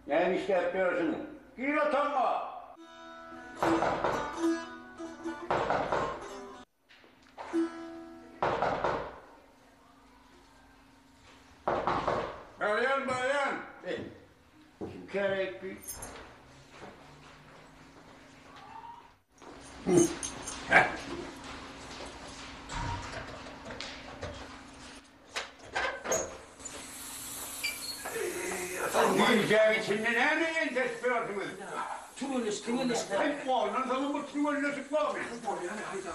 Näme işläp ýörsüň? Gir otagyňa! Barýan, barýan! Eý, kim käreýip bi? Gijäň içinde näme enteşip ýörsüňiz? Türgenleşik, türgenleşik. Haý, ondan soňam bir türgenleşik bormy?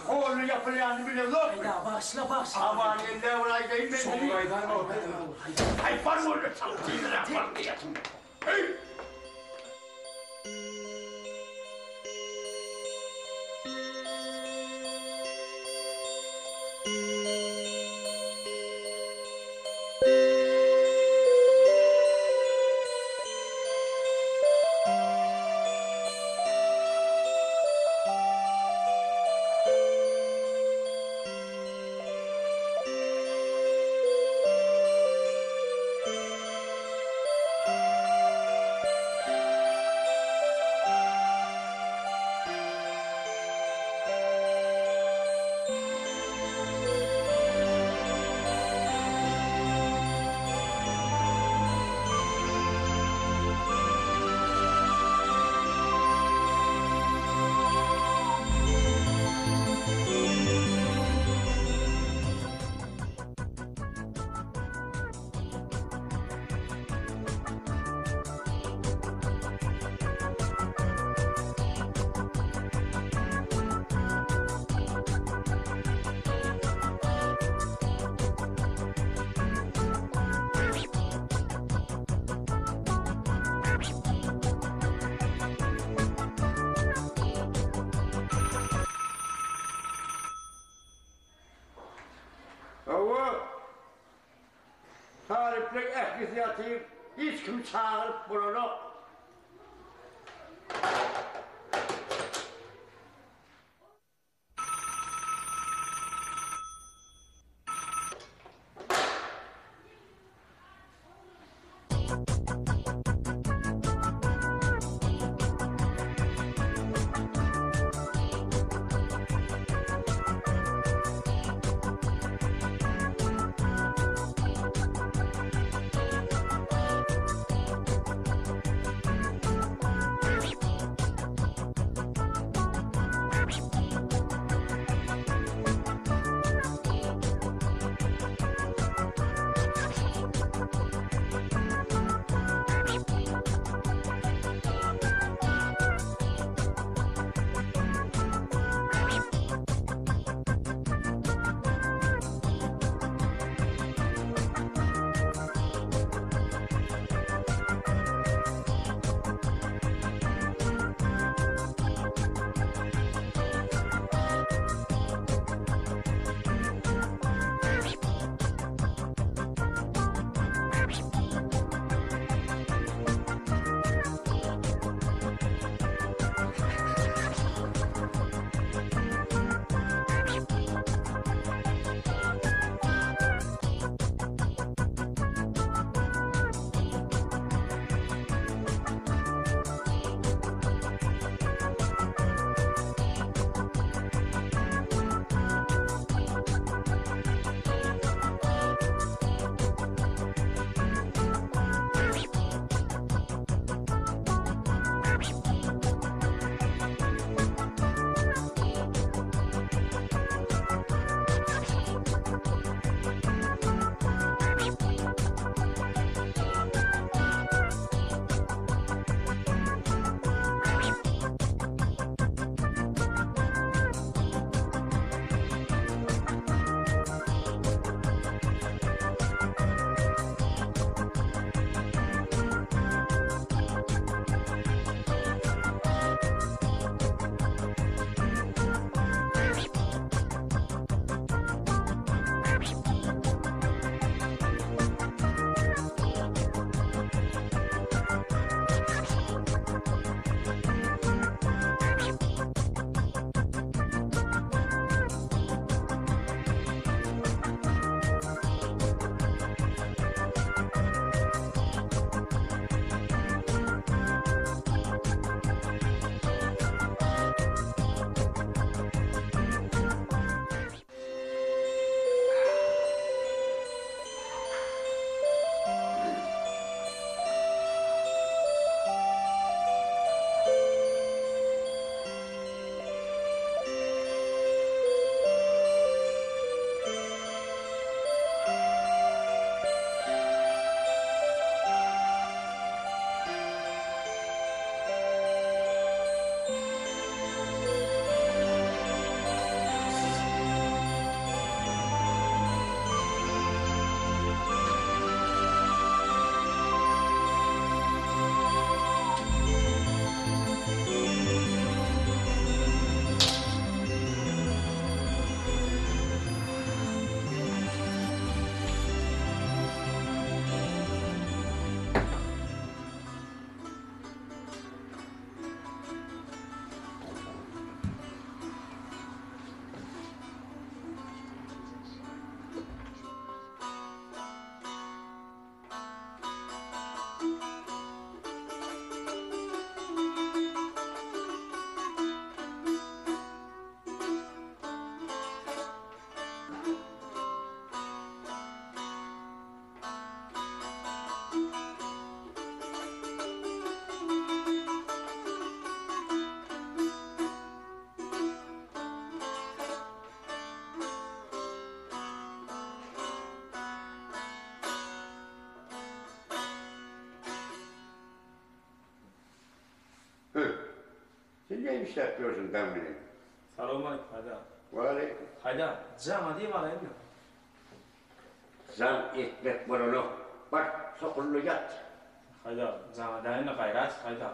Howly ýapylýanyny bileňokmy? Haýda, bagyşla, bagyşla. Aman elde bir aýdaýyn men seni. Haý, bar boldy, çal, tizräk bar, Heý! Hawa. Talyplaň ählisi ýatyr, hiç kimi çagyryp bolanok. Sen näme işläp ýörsüň daň bilen? Salowmaleýkim Haýdar. Waleýkim. Haýdar, jaňa diýip alaýynmy? Jaň etmek bolanok. Bar, sokulda ýat. Haýdar, jaňa dälmi gaýrat et Haýdar.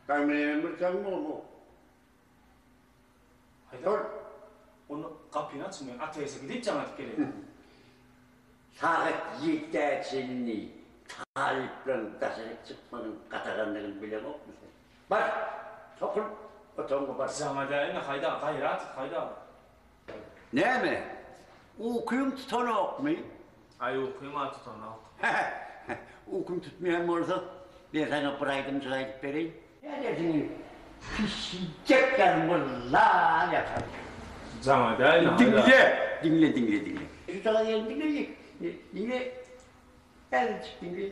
Daň bilenem bir jaň bolmok. Haýdar, onda gapyny açyň men ATS-e gidip jaň edip geleýin. Sagat ýedä çenli talyplaryň daşaryk çykmagynyň gadagandygyny bileňokmy sen? Bar, sokul, otagyňa bar. Jaňa dälmi Haýdar, gaýrat et Haýdar. Näme, ukyň tutanokmy? Aý, ukym-a tutanok. Hä-hä, ukyň tutmaýan bolsa, men saňa bir aýdymjyk aýdyp bereýin. Nädersiň, pişijek ýaly myrlap ýatarsyň. Jaňa dälmi, Haýdar? Diňle, diňle, diňle, diňle. Şu jaňa gelin diňle, diňle, häzirjik diňle.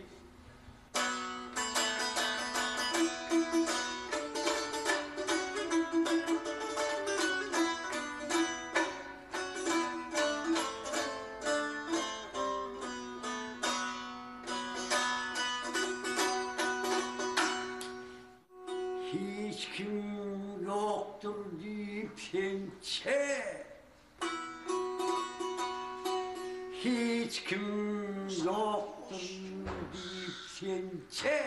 Hiç kim ýokdur diýip sençe. Hiç kim ýokdur diýip sençe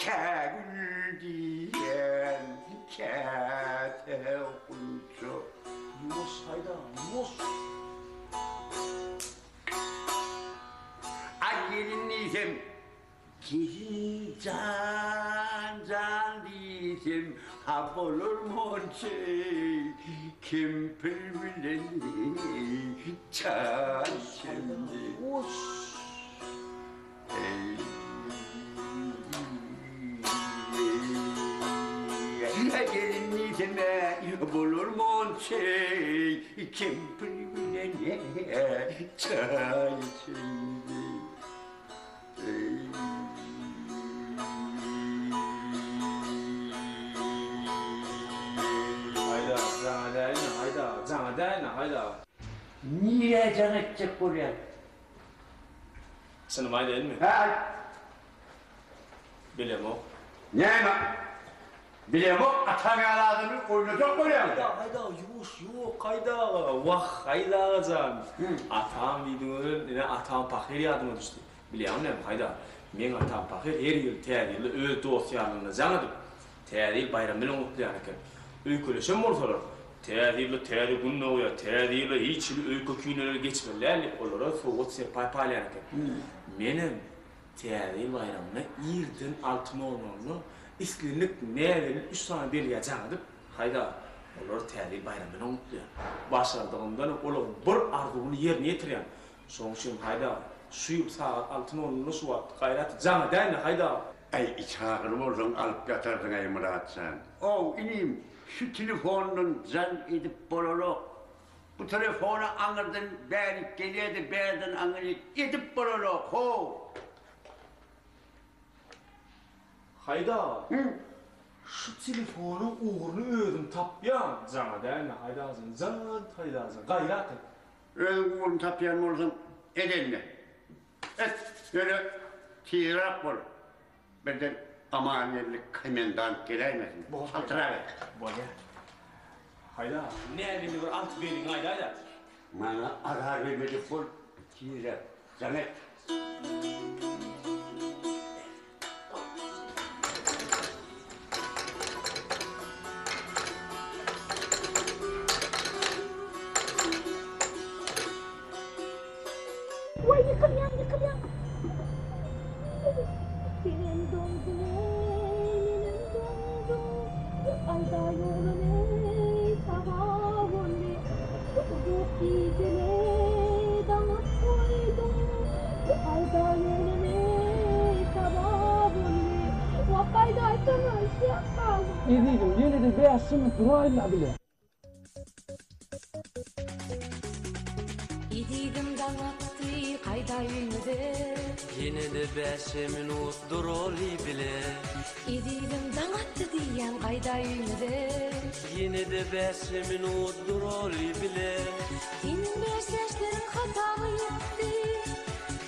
Kä gül diýen, käte gunça. Ýuwaş haýda, ýuwaş. A gelin diýsem, Gelin jan jan diýsem ha bolar monça kempir bilen çaý içemde. Gelin diýsem bolar monça kempir bilen çaý içemde. Haýda, jaňa dälmi, haýda, jaňa dälmi, haýda. Nirä jaň etjek bolýaň? Çynymy aýdaýynmy? Hä, aýt. Bilemok. Näme? Bilemok, ataň ýaly adamy oýnajak bolýaň. Haýda, haýda, ýuwaş, ýok, haýda aga, wah, haýda aga jan. Atam diýdiňiz, ine, atam pahyr ýadyma düşdi. Bilýäňmi näme, Haýdar, meň atam pahyr her ýyl Täze ýylda öz dost-ýarlaryna jaň edip, Täze ýyl baýramy bilen gutlaýan eken. Öýkeleşen bolsalar, Täze ýylda täze gün dogýar, Täze ýyla hiç hili öýke-kineler geçmeli däl diýip, olara sowgat-serpaý paýlaýan eken. Menem Täze ýyl baýramyna irden alty nol-nolda islendik näbelli üç sany belgä jaň edip, Haýdar, olary Täze ýyl baýramy bilen gutlaýan. Başardygymdan olaryň bir arzuwyny ýerine ýetirýän. Şoň üçin Haýdar, şu ýyl sagat alty nol-nolda şu wagt gaýrat et, jaň edäýme, Haýdar! Äý, içagyry bolsaň alyp ýatardyň-aý, Myrat jan. Ow, inim, şu telefondan jaň edip bolanok. Bu telefona aňyrdan bärik gelýär-de, bärden aňyryk edip bolanok, how! Haýdar, şu telefonyň ugruny özüm tapýan, jaň edäýme, Haýdar jan, jaň et, Haýdar jan, gaýrat et! Özüň ugruny tapýan bolsaň, et indi. Et, ýöne tizräk bol. Birden Amangeldi komendant geläýmesin. Çaltrak et. Bolýar. Haýdar, näbelli bir alty beliňi aýdaý-da. Maňa azar bermejek bol, tizräk jaň et. Waý ýykylýan ýykylýan. Senem doňduň eý menem doňdum. Aýda ýoglan eý saba boldy. Uzak gijele daňyp goýduň. Aýda ýoglan eý saba boldy. Wah gaýdaýsana işläp galdym. Ezizim, ýene-de bäş minut duraýyn-la bile. Ezizim daň atdy gaýda öýmüze. Ýene-de bäşje minut duraly bile. Ezizim daň atdy diýýän gaýda öýmüze. Ýene-de bäşje minut duraly bile. Seniň bäş ýaşlaryň hasaby ýetdi.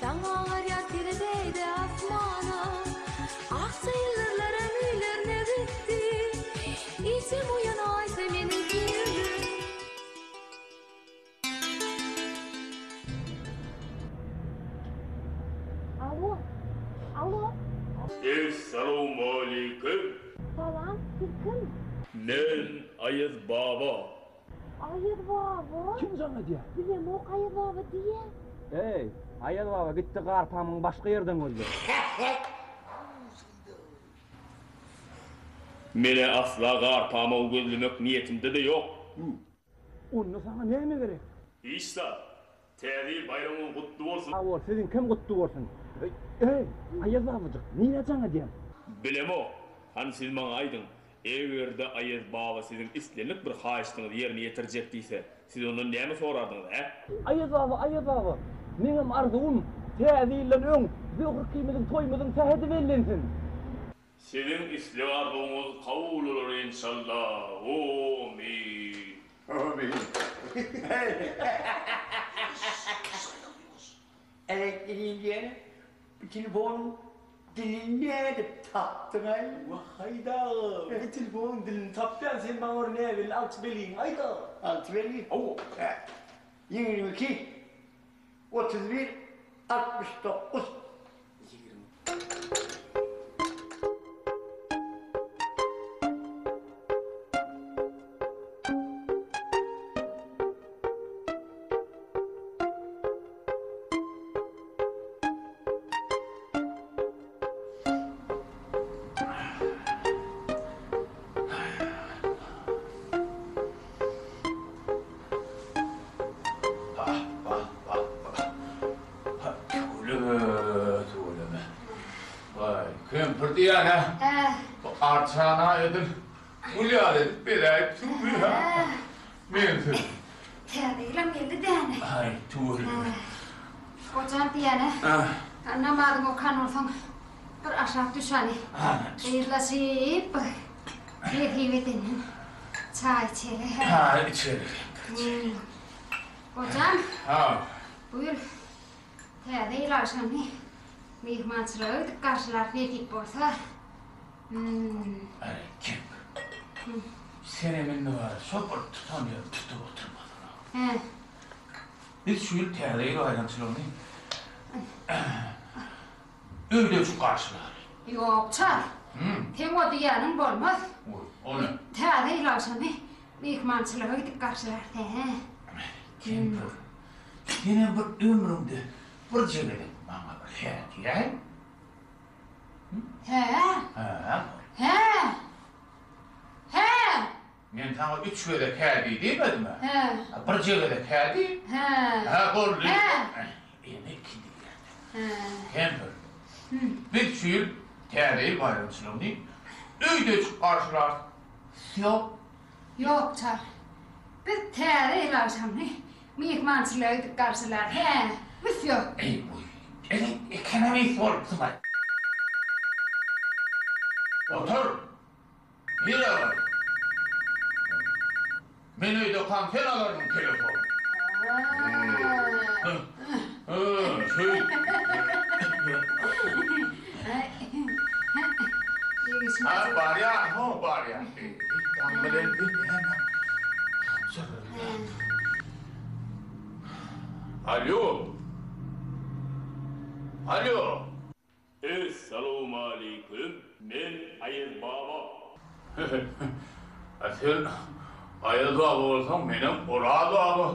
Daň agarýar seredeýde asmana. Akja ýyldyzlaram öýlerine gitdi. Essalawmaleýkim. Salam, siz kim? Men Aýaz baba. Aýaz baba? Kim jaň edýär? Bilemok Aýaz baba diýýär. Eý, Aýaz baba gitdi gar pamygyny başga ýerden gözle. Menä asla gar pamygy gözlemek niýetimde-de ýok. Onda saňa näme gerek? Hiç zat. Täze ýyl baýramyňyz gutly bolsun! Sag bol, siziňkem gutly bolsun. Eý, Aýaz babajyk, nirä jaň edýäň? Bilemok. Hany siz maňa aýdyň, eger-de Aýaz baba siziň islendik bir haýyştyňyzy ýerine ýetirjek diýse, siz ondan näme sorardyňyz, hä? Aýaz baba, Aýaz baba, meňem arzuwym, Täze ýyldan öň Zöhre ikimiziň toýumyzyň sähedi bellensin. Siziň isleg-arzuwyňyz kabul bolar enşalla. Omyn. Omyn. Eý, inim diýene, bu telefonyň dilini nädip tapdyň-aý? Wah, Haýda aga, bu telefonyň dilini tapýan sen maňa bir näbelli alty belgiňi aýt aga. Alty belgi? Hawa. 22, 31, 69. Tüweleme, tüweleme. Waý, kempir diýýän-ä. Bu arçany-a edil gül ýaly edip bezäýipsiň hä? Mensiz. Täze ýylam geldi däne. Aý, tüweleme. Gojam diýýän-ä. Namazyňy okan bolsaň, bir aşak düş hany. Gyzlaşyp, bir nesip edenden çaý içeli. Çaý içeli, kempir, içeli. Gojam. Ha. Bu ýyl Täze ýyl agşamy myhmançylyga gidip garşylarys nesip bolsa. Aý, kempir. Senem indi bar, şol bir tutan ýerini tutup oturmasyna. Hä. Biz şu ýyl Täze ýyl baýramçylygyny öýdejik garşylaly. Ýok, çal. Seň o diýýäniň bolmaz. Goý, o ne? Täze ýyl agşamy myhmançylyga gidip garşylarys, hä. Kempir, senem bir ömrüňde birje gezek maňa bir hä diýäý. Hä? Hä. Hä! Hä! Men saňa üç gezek hä diý diýmedim-ä? Hä. Birje gezek hä diý. Hä. Hä, boldy. Hä. Ýene iki diýýän. Hä. Kempir, biz şu ýyl Täze ýyl baýramçylygyny öýdejik garşylarys. Wsýo. Ýok, çal. Biz Täze ýyl agşamyny myhmançylyga gidip garşylarys. Hä, wsýo. Eý, goý. Ene, ekonomist bolupsyň-aý. Otur. Nirä barýaň? Men öýdekam sen alarmyň telefony? Hä, şeý. Hä, barýan, ho, barýan. Daň bilen näme? Alýo. Alýo. Essalawmaleýkim, men Aýaz baba. A sen Aýaz baba bolsaň, menem Oraz baba.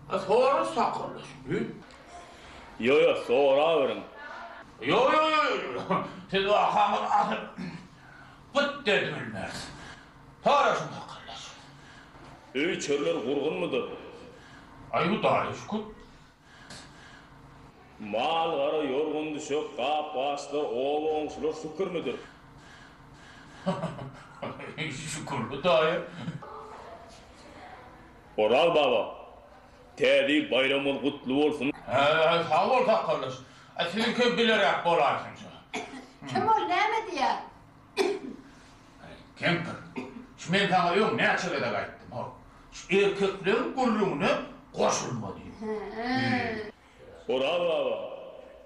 A sora sakgallaş. Ýo ýo, soraberiň. Ýo ýo ýo ýo, siz wakaňyz asyl gyt dedibilmeris. Sora şuny sakgallaş. Öý-içeriler gurgunmydyr? Aý Hudaýa şükür. Mal-gara, ýorgan-düşek, gap-gaçlar, oba-goňşular şükürmidir? Şükür Hudaýa. Oraz baba, Täze ýyl baýramyňyz gutly bolsun! Hä, sag bol sakgaldaş. A siziňkem bileräk bolaýsyn şu. Kim ol, näme diýýär? Kempir, şu men saňa öň näçe gezek aýtdym, how, şu erkekleň gürrüňine goşulma diýip. Oraz baba,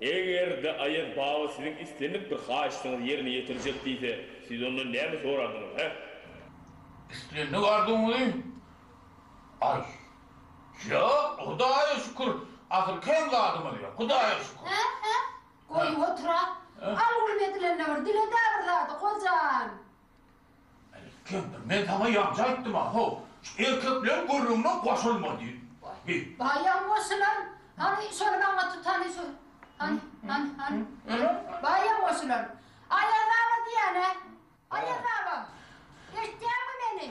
eger-de Aýaz baba siziň islendik bir haýyştyňyzy ýerine ýetirjek diýse, siz ondan näme sorardyňyz, hä? Islendik arzuwyňyzy? Aý, ýok, Hudaýa şükür, asyl kem zadymyz ýok, Hudaýa şükür. Goýup otur-a. Al-gulum edilende bir dile-dä bir zady, gojam. Kempir, men saňa ýaňja aýtdym-a, how, şu erkekleň gürrüňine goşulma diýip. Bi. Baýam goşulan. Hany, şony maňa tut, hany, şu. Hany, hany, hany. Baýam goşulan. Aýaz baba diýýän-ä. Aýaz baba! Eşitýäňmi meni?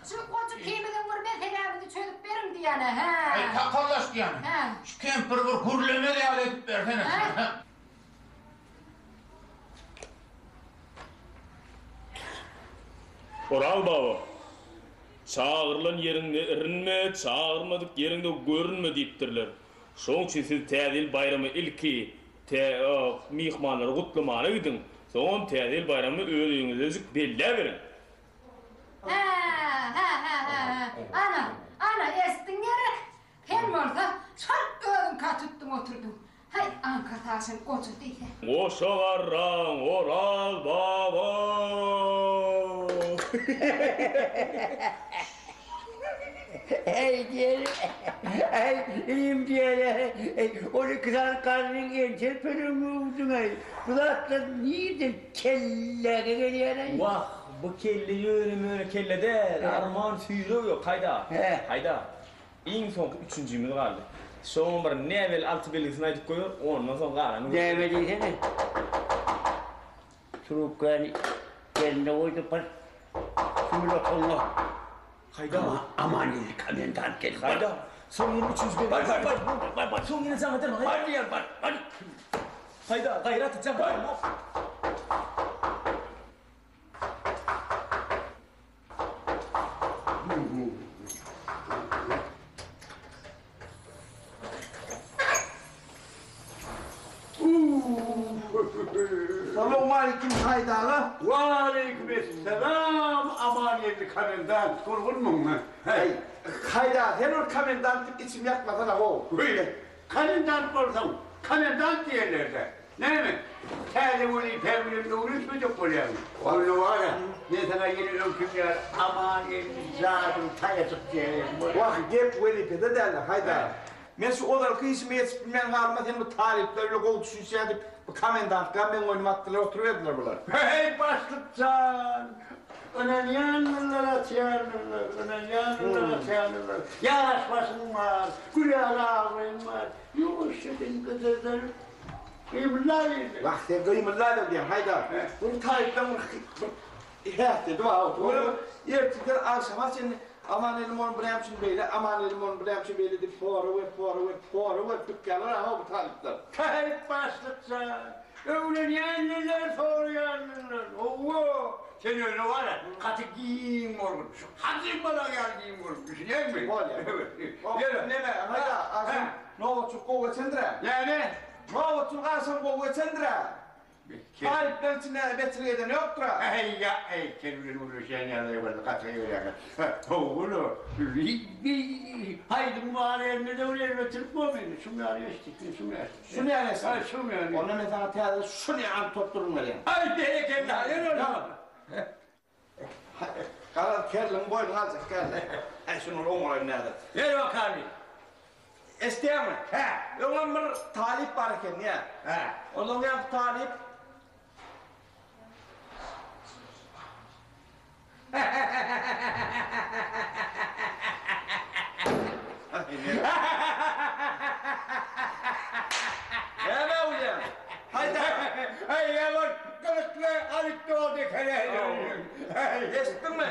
Şu gojuk ikimiziň bir meselämizi çözüp beriň diýýän-ä, hä? Aý, takallaş diýýän. Hä. Şu kempiri bir gürlemez ýaly edip bersene. Hä? Oraz baba, Çagyrylan ýeriňde irinme, çagyrmadyk ýeriňde görünme diýipdirler. Şoň üçin siz Täze ýyl baýramy ilki Tä myhmanlary gutlamana gidiň, soňam Täze ýyl baýramyny öz öýüňizdejik belläberiň. Hä, hä, hä, hä, hä. Ana, ana, eşitdiň gerek? Sen bolsa şol özüňkä tutduň oturdyň. Häý, aňka saşan goja diýse. Goşa garraň, Oraz baba! Eý diýeli, eý inim diýeli, eý 12 sany garryň entel peleňi öwdüň-eý. Bu zatlar nirden kelläňe gelýär-eý? Wah, bu kelle ýöne-möne kelle däl, arman süýregi ýok, haýda, haýda. Iň soňky üçünjimiz galdy. Şoňam bir näbelli alty belgisini aýdyp goýber, ondan soň galanyny görseň. Näme diýsene? Trubkany elinde goýdy, bir sümül otagyňa. Haýda. Aman geldi komendant geldi. Haýda. Soň ýene üçünji belgi. Bar bar bar bar bar. Soň ýene jaň ederin. Bar diýýän bar bar. Haýda, gaýrat et jaň. Bar. Salowmaleýkim Haýda aga. Waleýkim esselam Amangeldi komendant gurgunmyň? Heý, Haýda sen ol komendant diýip içimi ýakmasana how. Beýle komendant bolsaň komendant diýerler-dä. Näme, täze wezipäň bilen öwrenişmejek bolýaňmy? Onda bar-a, men saňa ýene öňküm ýaly Amangeldi jadyly taýajyk diýäýerin. Wah, gep wezipede däl-de, Haýda. Men şu ozalky işime ýetişip bilmän galyma sen bu talyplar bile gowy düşünişýän diýip, bu komendantlyga meň boýnuma atdylar oturyberdiler bular. Heý, başlyk jan! Ynanýandyrlar, atýandyrlar, ynanýandyrlar, atýandyrlar. Ýaş başyň bar, gül ýaly abraýyň bar. Ýuwaşjadan gyzardan gymyldaberdi. Wah, sen gymyldaber diýýäň, Haýdar. Bu talyplaryň bir bir häsiýeti bar. Olar ertirden agşama çenli Aman elim ony bu näme üçin beýle, Aman elim ony bu näme üçin beýle diýip sorag berip, sorag berip, sorag berip dykýarlar-a bu talyplar. Häý, başlyk jan, öwrenýändirler, soraýandyrlar. Hawa, sen ýöne bar-a, gaty giň bolgun. Şu Hajy bala ýaly giň bolup, düşünýäňmi? Bolýar. Ýöne, neme, haýda, agşam nobatçylyk gowy geçendir-ä? Näme? Nobatçylyk agşam gowy geçendir-ä? Talyplaryň içinde betçilik eden ýokdur-a? Äý, ýa-eý, sen bilen gürleşýän ýagdaý bolsa gaty görýäňiz. Hawa-la, haýdyň bar elinde-de bir erbetçilik bormy indi? Şuň ýaly eşitdik, men şuň ýaly. Şuny ýaly eşitdik? Hä, şuň ýaly. Onda men saňa täze şuny ýaly top duruň berýän. Aý, berekella, ýör onda. Garaz, kerligiň boýnuňa aljak däl-le. Äý, şuny bir oňaraýyn näder. Ber bakaly. Eşidýäňmi? Hä. Öňem bir talyp bar eken, diýýä. Hä. Ondan ýaňky talyp. Näme gülýäň? Haýda. Äý, ýaman gyzykly anekdot eken-äý. Eşitdiňmi?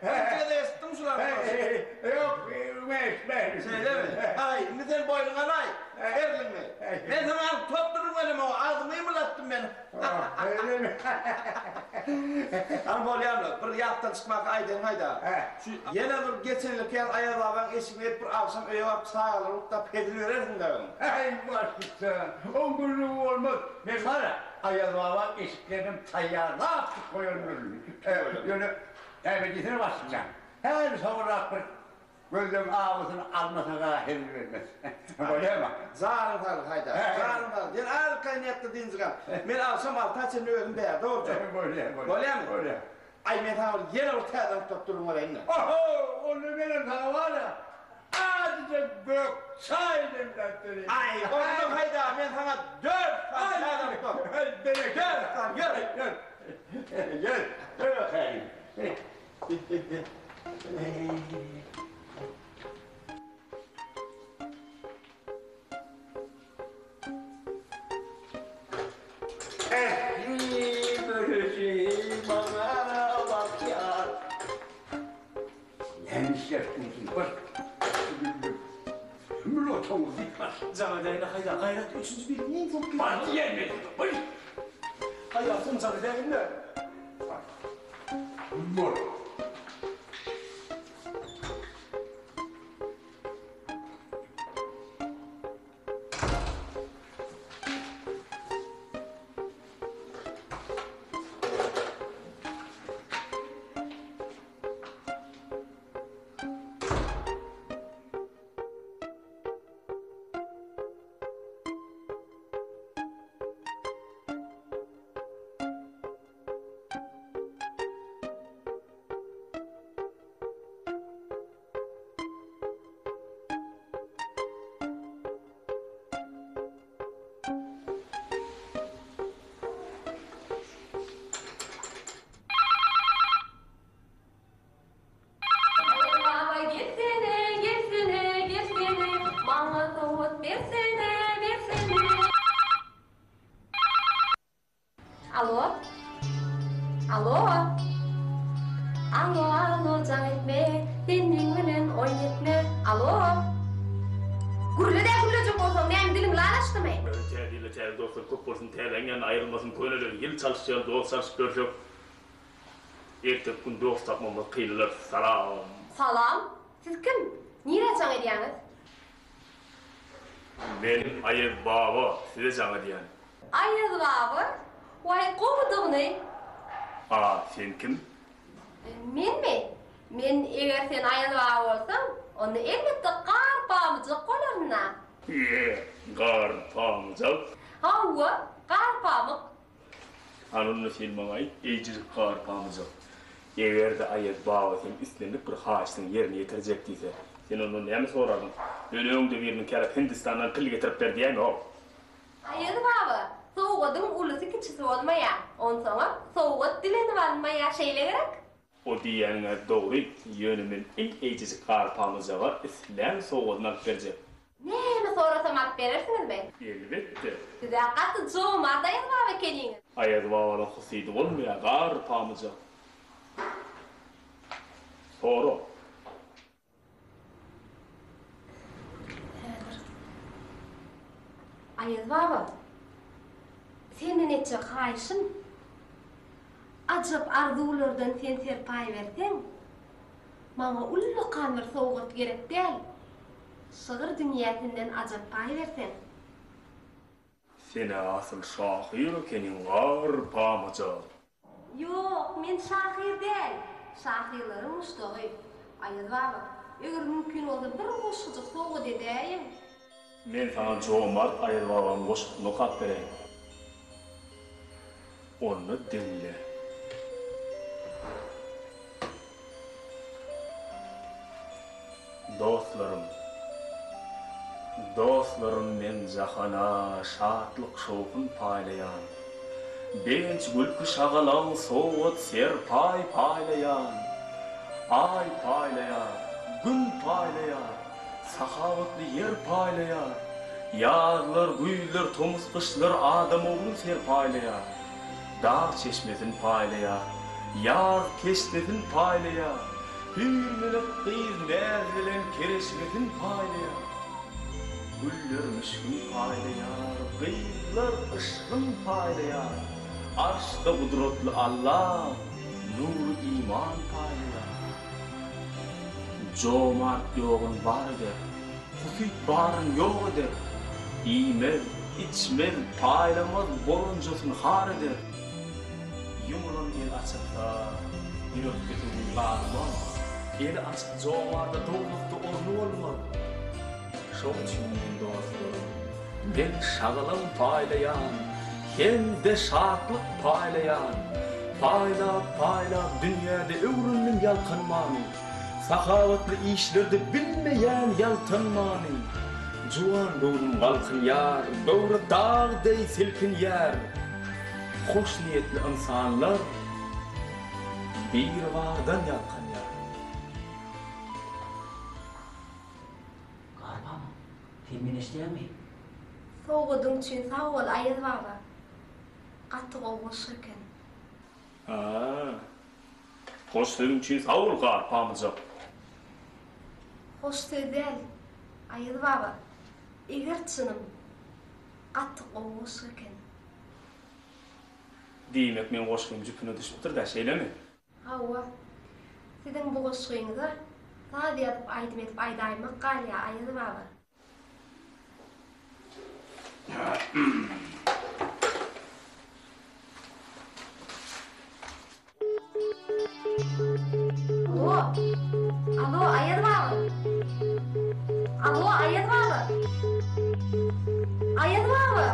Birinji gezek eşitdiňmi şu zatlary? Ýok, men eşitmedim. Şeýlemi? Aý, indi sen boýnuňa alaý, erliňi. Men saňa alyp top durup welin, agzymy gymyldatdym men. Şeýlemi? Hany bolýamy, bir ýatdan çykmaka aýdaýyn haýda. Şu ýene bir geçen ýylky ýaly Aýaz babaň eşigini edip bir agşam öýe baryp çagalary gutlap hezil berersiň dagyň. Äý, başlyk-jan, oň gürrüňi bolmaz. Men bar-a, Aýaz babaň eşiklerinem taýýarlap goýandyryn. Ýöne, näme diýsene başlyk jan, häli soňrak bir Gözleň awusyny almasaň-a hezil bermez. Bolýarmy? Janyň saglyk Haýdar, janyň saglyk. Sen arkaýyn ýat-da dynjyň al. Men agşam alta çenli özüm bärde boljak. Bolýar, bolýar. Bolýarmy? Bolýar. Aý, men saňa bir ýene bir täze nukdat gürrüň bereýin-le. Oho, onda menem saňa bar-a. Azajyk gök çaý demläp bereýin. Aý, onda Haýdar, men saňa dört sany çaý alyp dur. Berekella. Dört sany, ýör. Ýör. Ýör, ýör okaýyn. Ähli görüji maňa bakýar. Näme işläp dursuň, bas. Hümür otagyňy git bas. Jaňa däýne haýda gaýrat üçünji bir iň soňky. Bas diýen men. Baş. Haýda soň jaňa däýne. Bas. Bol. Baba gelsene, gelsene, gelsene, maňa sowgat bersene, bersene. Alo? Alo? Alo, alo, jaň etme, sen meň bilen oýun etme. Alo? Gürle-dä gürlejek bolsaň, näme diliň lal açdymy? Täze ýylda täze dostlar köp bolsun täzäň ýanynda aýrylmasyn köneler ýyl çalyşýan dost çalyşyp ýörsek erteki gün dost tapmamyz kynylar salam. Salam. Siz kim? Nirä jaň edýäňiz? Men Aýaz baba size jaň edýän. Aýaz baba? Waý gowudygyny. A sen kim? Menmi? Men eger sen Aýaz baba bolsaň, onda elbetde gar pamyjak bolaryn-a. Ýe, gar pamyjak? Hawa, gar pamyk. Hany onda sen maňa aýt, eýjejik gar pamyjak. Eger-de Aýaz baba seň islendik bir haýyşyňy ýerine ýetirjek diýse, sen ondan näme sorardyň? Ýöne öňde biriniň käläp Hindistandan pil getirip ber diýäýme-ow. Aýaz baba, sowgadyň ulusy-kiçisi bolmaýar. Onsoňam, sowgat dilenip alynmaýar, şeýle gerek? O diýýäniň-ä dogry, ýöne men iň eýjejik garpamyjaga islän sowgadyny alyp berjek. Näme sorasam alyp berersiňizmi? Elbetde. Siz-ä gaty jomart Aýaz baba ekeniňiz. Aýaz babanyň husydy bolmaýar, garpamyjak. Sora. Häzir. Aýaz baba, senden etjek haýyşym, ajap arzuwlardan sen serpaý berseň, maňa ullakan bir sowgat gerek däl, şygyr dünýäsinden ajap paý berseň. Sen-ä asyl şahyr ekeniň, gar pamyjak. Ýok, men şahyr däl, şahyrlaryň muşdagy. Aýaz baba, eger mümkin bolsa bir goşgujyk sowgat edäýiň. Men saňa Jomart Aýaz babaň goşgusyny okap bereýin. Onda diňle. Dostlarym, dostlarym men jahana şatlyk-şowhun paýlaýan, Begenç, gülki, şagalaň, sowgat, serpaý paýlaýan. Aý paýlaýar, Gün paýlaýar, sahawatly ýer paýlaýar, Ýazlar, güýzler, tomus, gyşlar adam oglun serpaýlaýar. Dag çeşmesin paýlaýar, Ýaz keşdesin paýlaýar, Hüýr-melek gyz näz bilen kereşmesin paýlaýar. Güller müşgin paýlaýar, Gyzlar yşgyn paýlaýar, Arşda gudratly Alla nury-iman paýlaýar. Jomart ýogyn bar eder, Husyt baryn ýok eder. Iýmez, içmez, paýlamaz, bolanjasyn har eder. Ýumulan el açylsa, ýürekde suwuň galmaz. Eli açyk jomarda dowzahda orny bolmaz. Şoň üçin men dostlarym, men şagalaň paýlaýan, hem-de şatlyk paýlaýan. Paýlap-paýlap dünýäde öwrendim ýalkanmany. Sahawatly işlerde bilmeýän ýaltanmany. Juwan göwnüm galkynýar, göwre dag deý silkinýär. Hoşniýetli ynsanlar Biribardan ýalkanýar. Garpam, sen meni eşidýäňmi? Sowgadyň üçin sag bol Aýaz baba. Gaty gowy goşgy eken. Ha. Hoş sözüň üçin sag bol Garpamyjak. Hoş söz däl, Aýaz baba. Eger çynym, gaty gowy goşgy eken. Diýmek meň goşgym jüpüne düşüpdir-dä, şeýlemi? Hawa. Siziň bu goşgyňyza saz ýazyp aýdym edip aýdaýmak galýa Aýaz baba. Alo. Alo Aýaz baba. Alo Aýaz baba. Aýaz baba.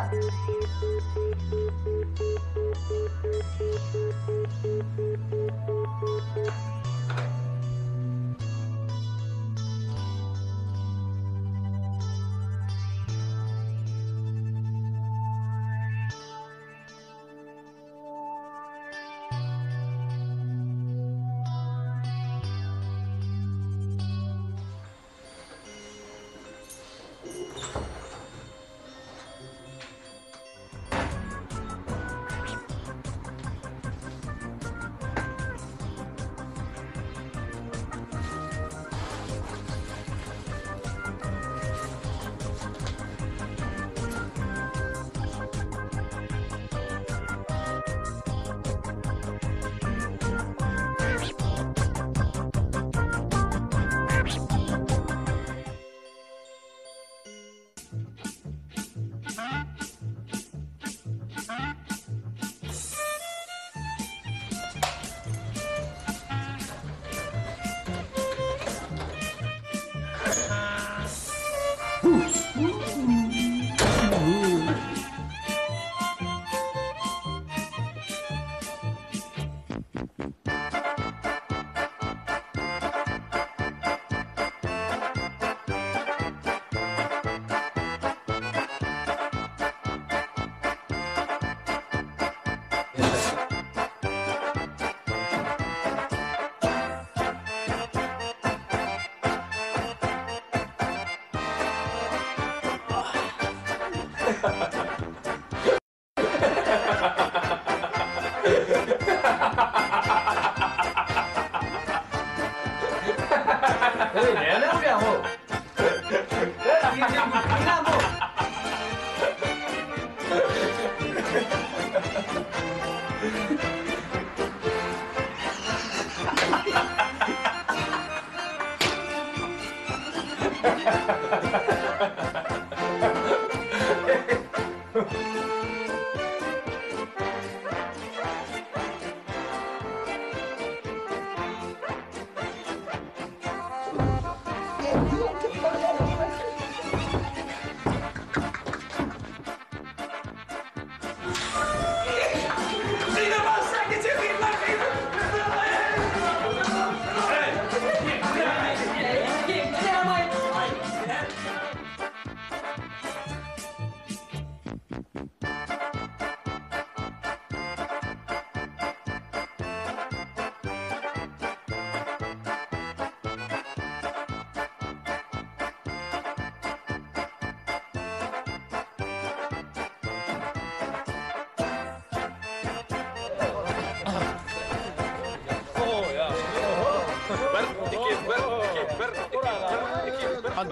Eý, näme bolýar-ow? Eý, irden gülküň näme-ow?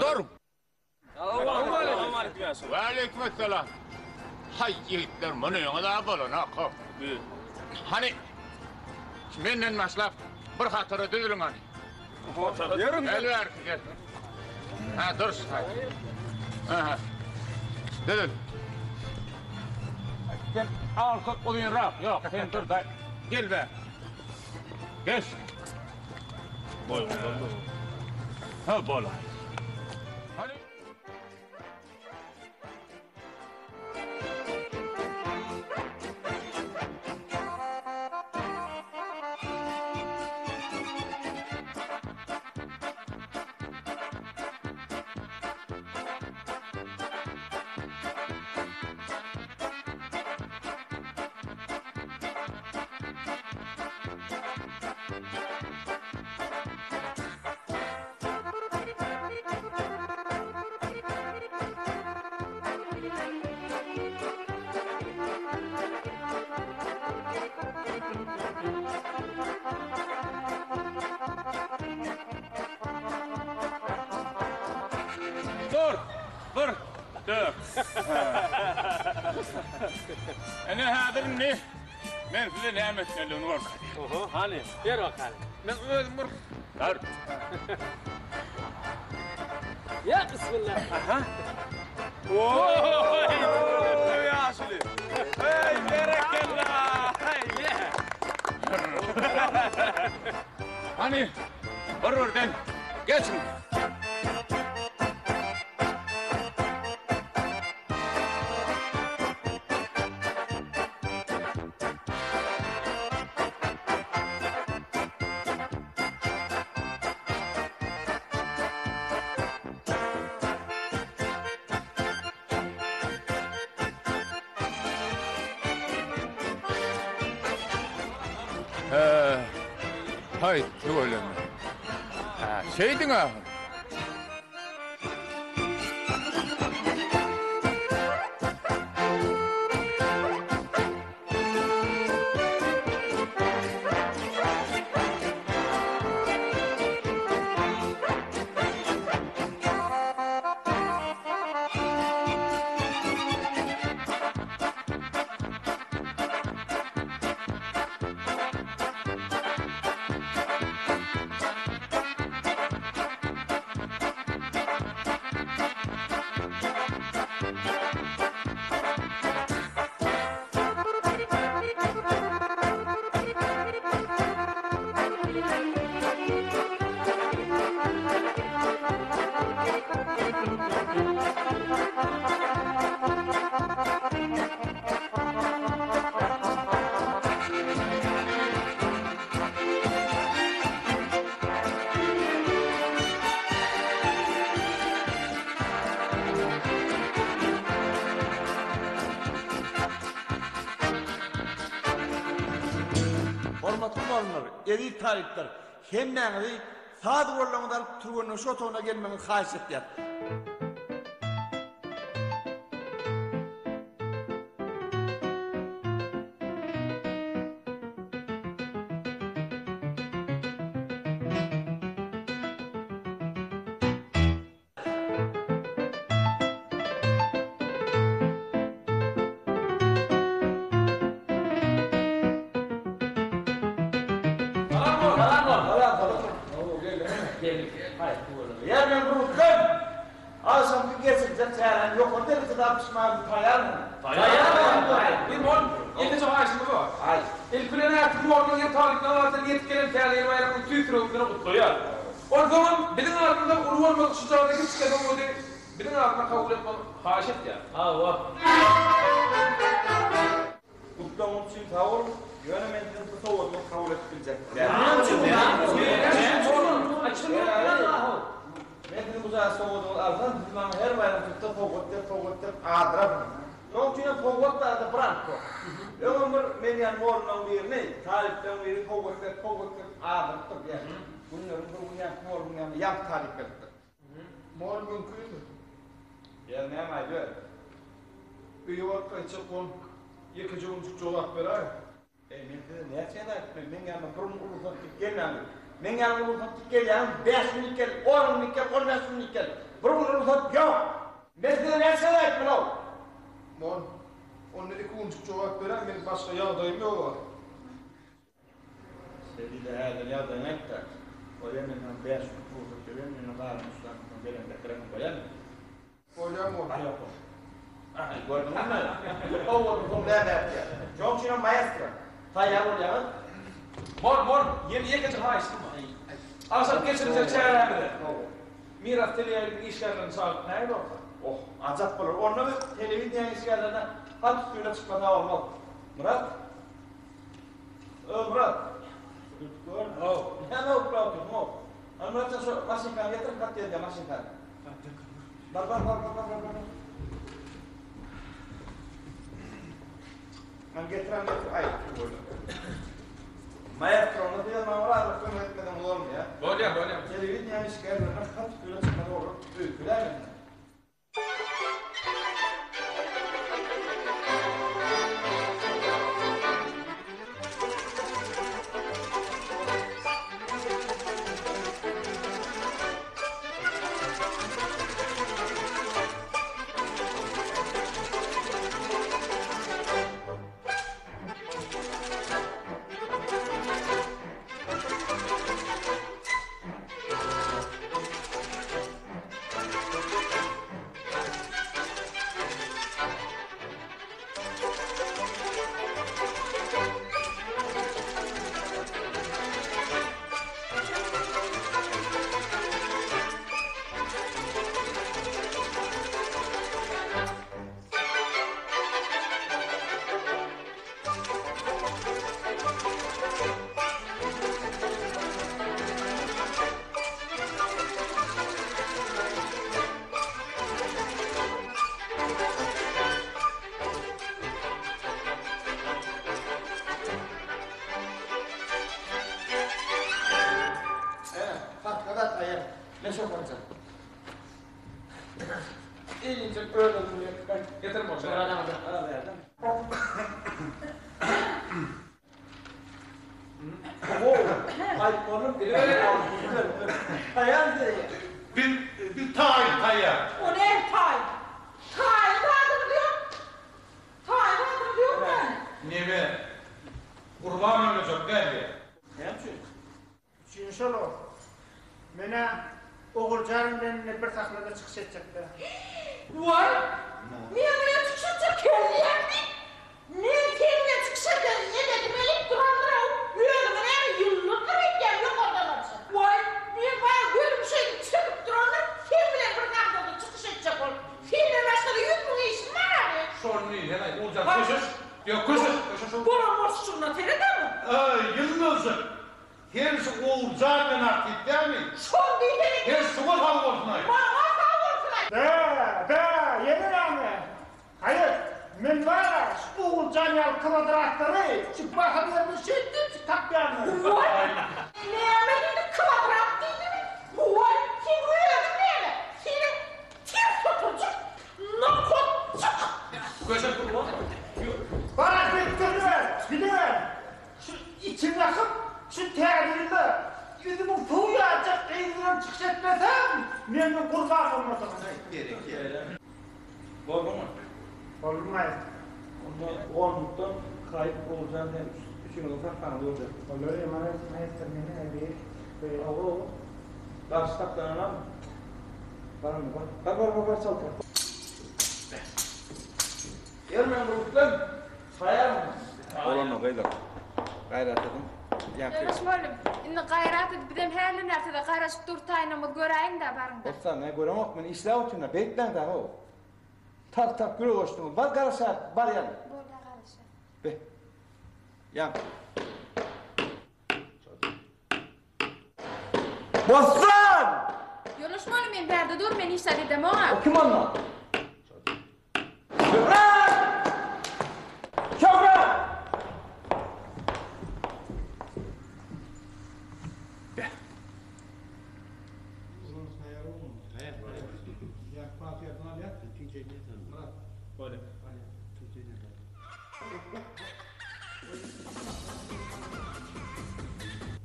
Dur. Waleýkim essalam. Haý ýigitler munyňyz-a bolanok-how. Hany, menden başlap bir hatara düzüliň hany. Ýörüň. Gel bärki gel. Ha dur. Aha. Düzül. Sen arka uzynrak. Ýok, sen dur da. Gel bä. Geç. Boý Ha bola. Hany. Dur! Bir, dört. Ene häzir indi men size näme etmelidigini görkezýän. Oho, hany, ber bakaly. Men özüm bir Dur. Ýa bismillah. Aha. Oy, ýaşuly. Eý, berekella. Eý, Hany, bir-birden geçiň. Haý, tüweleme. Hä, şeýdiň-ä. Hormatly mugallymlar, eziz talyplar, hemmäňizi saz gurllaryňyzy alyp türgenleşik otagyna gelmegiňizi haýyş etýäris. Agşamky geçiriljek çäräni ýokary derejede alyp çykmaga biz taýýarmy? Taýýar! Limon, ýekeje haýyşymyz bar. Aýt. Ilki bilen ähli mugallymlaryň hem talyplaryň adyndan ýetip gelen Täze ýyl baýramyny tüýs ýüregimizden gutlaýarys. Onsoňam biziň adymyzdan uly bolmadyk şu jaýda kiçijik sowgady biziň adymyzdan kabul etmegiňizi haýyş etýäris. Hawa. Gutlagyňyz üçin sag boluň, ýöne men siziň bu sowgadyňyzy kabul edip biljek däl. Men siziň bu jaýa sowgadyňyzy alsam, siz maňa her baýramçylykda sowgat berip, sowgat berip azdyrarsyňyz. Şonuň üçinem sowgat barada bir anyk ýok. Öňem bir men ýaly mugallymlaryň birini, talyplaryň biri sowgat berip, sowgat berip azdyrypdyr diýýär. Günleriň bir güni ýaňky mugallymyň ýanyna ýaňky talyp gelipdir. Mol mümkinmi? Ýer näme aýdyber. Öýe baryp gaýtjak bol. Ýekeje günjük jogap beräý. Eý, men size näçe gezek aýtmaly, meň ýanyma bir gün rugsat diýip gelmäň diýip. Meň ýanyma rugsat diýip gelýäňiz, bäş günlük gel, on günlük gel, on bäş günlük gel. Bir gün rugsat ýok. Men size näçe gezek aýtmaly-ow? Mol, onda iki günjük jogap beräý, meniň başga ýagdaýym ýog-a. Şeýle häzir ýagdaýyňy aýt-da. Bolýa men saňa bäş gün pursat berýän, ýöne galan üç sany soň berende kireňi goýaryn. Bolýa mol. Bar ýok bol. Aý, gördüňizmi? Owal soň näme etýär? Şoň üçinem maestro, taýýar bolýaňyz. Bor, bor, ýene ýekeje haýyşym bar. Agşam geçiriljek çärämize Miras teleýaýlymyň işgärlerini çagyryp nägile bolsa? Oh, ajap bolar. Onda biz telewideniýäň işgärlerine hat üstüne çykmasa bolmaz. Myrat? Öý Myrat. Gülüp gör. Haw. Näme uklap otyrsyň how? Hany Myrat sen şu maşynkany getir, hat ýazýan maşynkany. Bar bar bar bar bar bar. Hany getir hany getir. Aý, tüweleme. Maestro, onda siz maňa bir azrak kömek etmeseňiz bolmaýar. Bolýar, bolýar. Telewideniýäň işgärlerine hat ýüze çykan olar öýkeläýmesin. Biz biz taýyn taýýar. O näme taýyn? Taýyn zadyňyz ýok. Taýyn zadyňyz ýok näme? Neme? Gurban ölejek däl-ä. Näme üçin? Üçini şol o. Men-ä Oguljan bilen indi bir sahnada çykyş etjek-dä. Waý! Men bilen çykyş etjek kelläňmi? Men seň bilen çykyş edesim gelip durandyr-ow. Özüňi näme ýyldyzdyr öýtýäň ýokardan alşa. Waý, men saňa gözüm şeýdip çekip durandyr, seň bilen bir sahnada çykyş etjek bolup. Senden başga-da 100 000 işim bar-a meň. Şony diýsene, Oguljan, köşeş. Ýok, köşeş, köşeş. Bolan bolşuňa seredämi? Aý, ýyldyzjyk! Sen şu Oguljan bilen artist dälmi? Şol diýsene. Sen şuňa sag bolsun-aý. Maňa sag bolsun-aý. Bä, bä, ýene näme? Haýyr, men bar-a, şu Oguljan ýaly kwadratlary şu baha berme şeýtdimçik tapýandyr. Waý, näme diýdi, kwadrat diýdimi? Waý, seň özüň näme? Seniň ters oturjyk, nokatjyk. Köşek durma. Bar, gitdiber, gidiber. Şu içiň akyp, şu täze ýylda ýüzümiň suw ýaljak gyz bilen çykyş etmesem, menden gurban bolmadygyny. Berekella. Bolduňmy? Boldum maestro. Onda onlukdan Haýyt Oguljan sen üçüňiziň sahnanyňyzy görjek. Bolar maestro meni bir. Hawa hawa. Garşy saklananam. Bar onda bar. Bar bar bar bar çaltrak. Gelmäň bir gutlan. Saýaryn. Bolanda gyzlar. Gaýrat ediň. Ýaňky. Ýoldaş mugallym, indi gaýrat edip bizem hälden bäri size garaşyp dur taýynymyzy göräýiň-dä baryň-da. Bossan, men göreňok, men işläp otyryn-da, beýtmäň-dä how. Tart tart gürek goşduňyz. Bar garaşar, bar ýaly. Bolýa garaşar. Be. Ýaňky. Bossan! Ýoldaş mugallym, men bärde dur, men hiç zat edemok-a. O kim onda? Şöhrat! Şöhrat!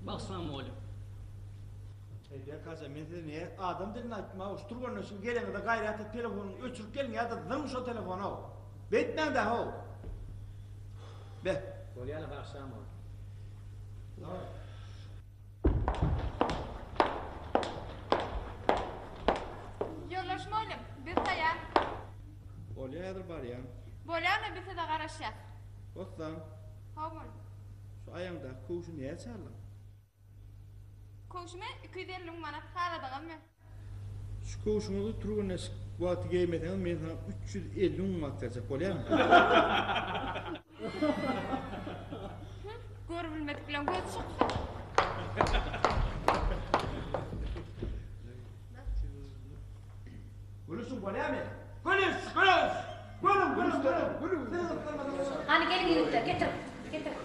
Baksana mugallym. Eý Bekaja men size ne adam dilinde aýtdym how şu türgenleşige geleňizde gaýrat et telefonyňy öçürip geliň ýa-da zyň şo telefony how. Beýtmäňdä how. Be. Bolýala bagşam ol. Ýoldaş mugallym, biz taýýar. Bolýa häzir barýan. Bolýa onda biz size garaşýas. Bossan. Haw mugallym. Şu aýaňdaky köwşi näçe aldyň? Köwşüme 250 müň manat haladyňyzmy? Şu köwşüňizi türgenleşik wagty geýmeseňiz men saňa 350 müň manat berjek bolýarmy? Hü, görübilmedik bilen göz çyksyn. Gülüşiň bolýarmy? Gülüş, gülüş! Gülüň, gülüň, gülüň! Gülüň! Hany geliň ýigitler, getiriň, getiriň.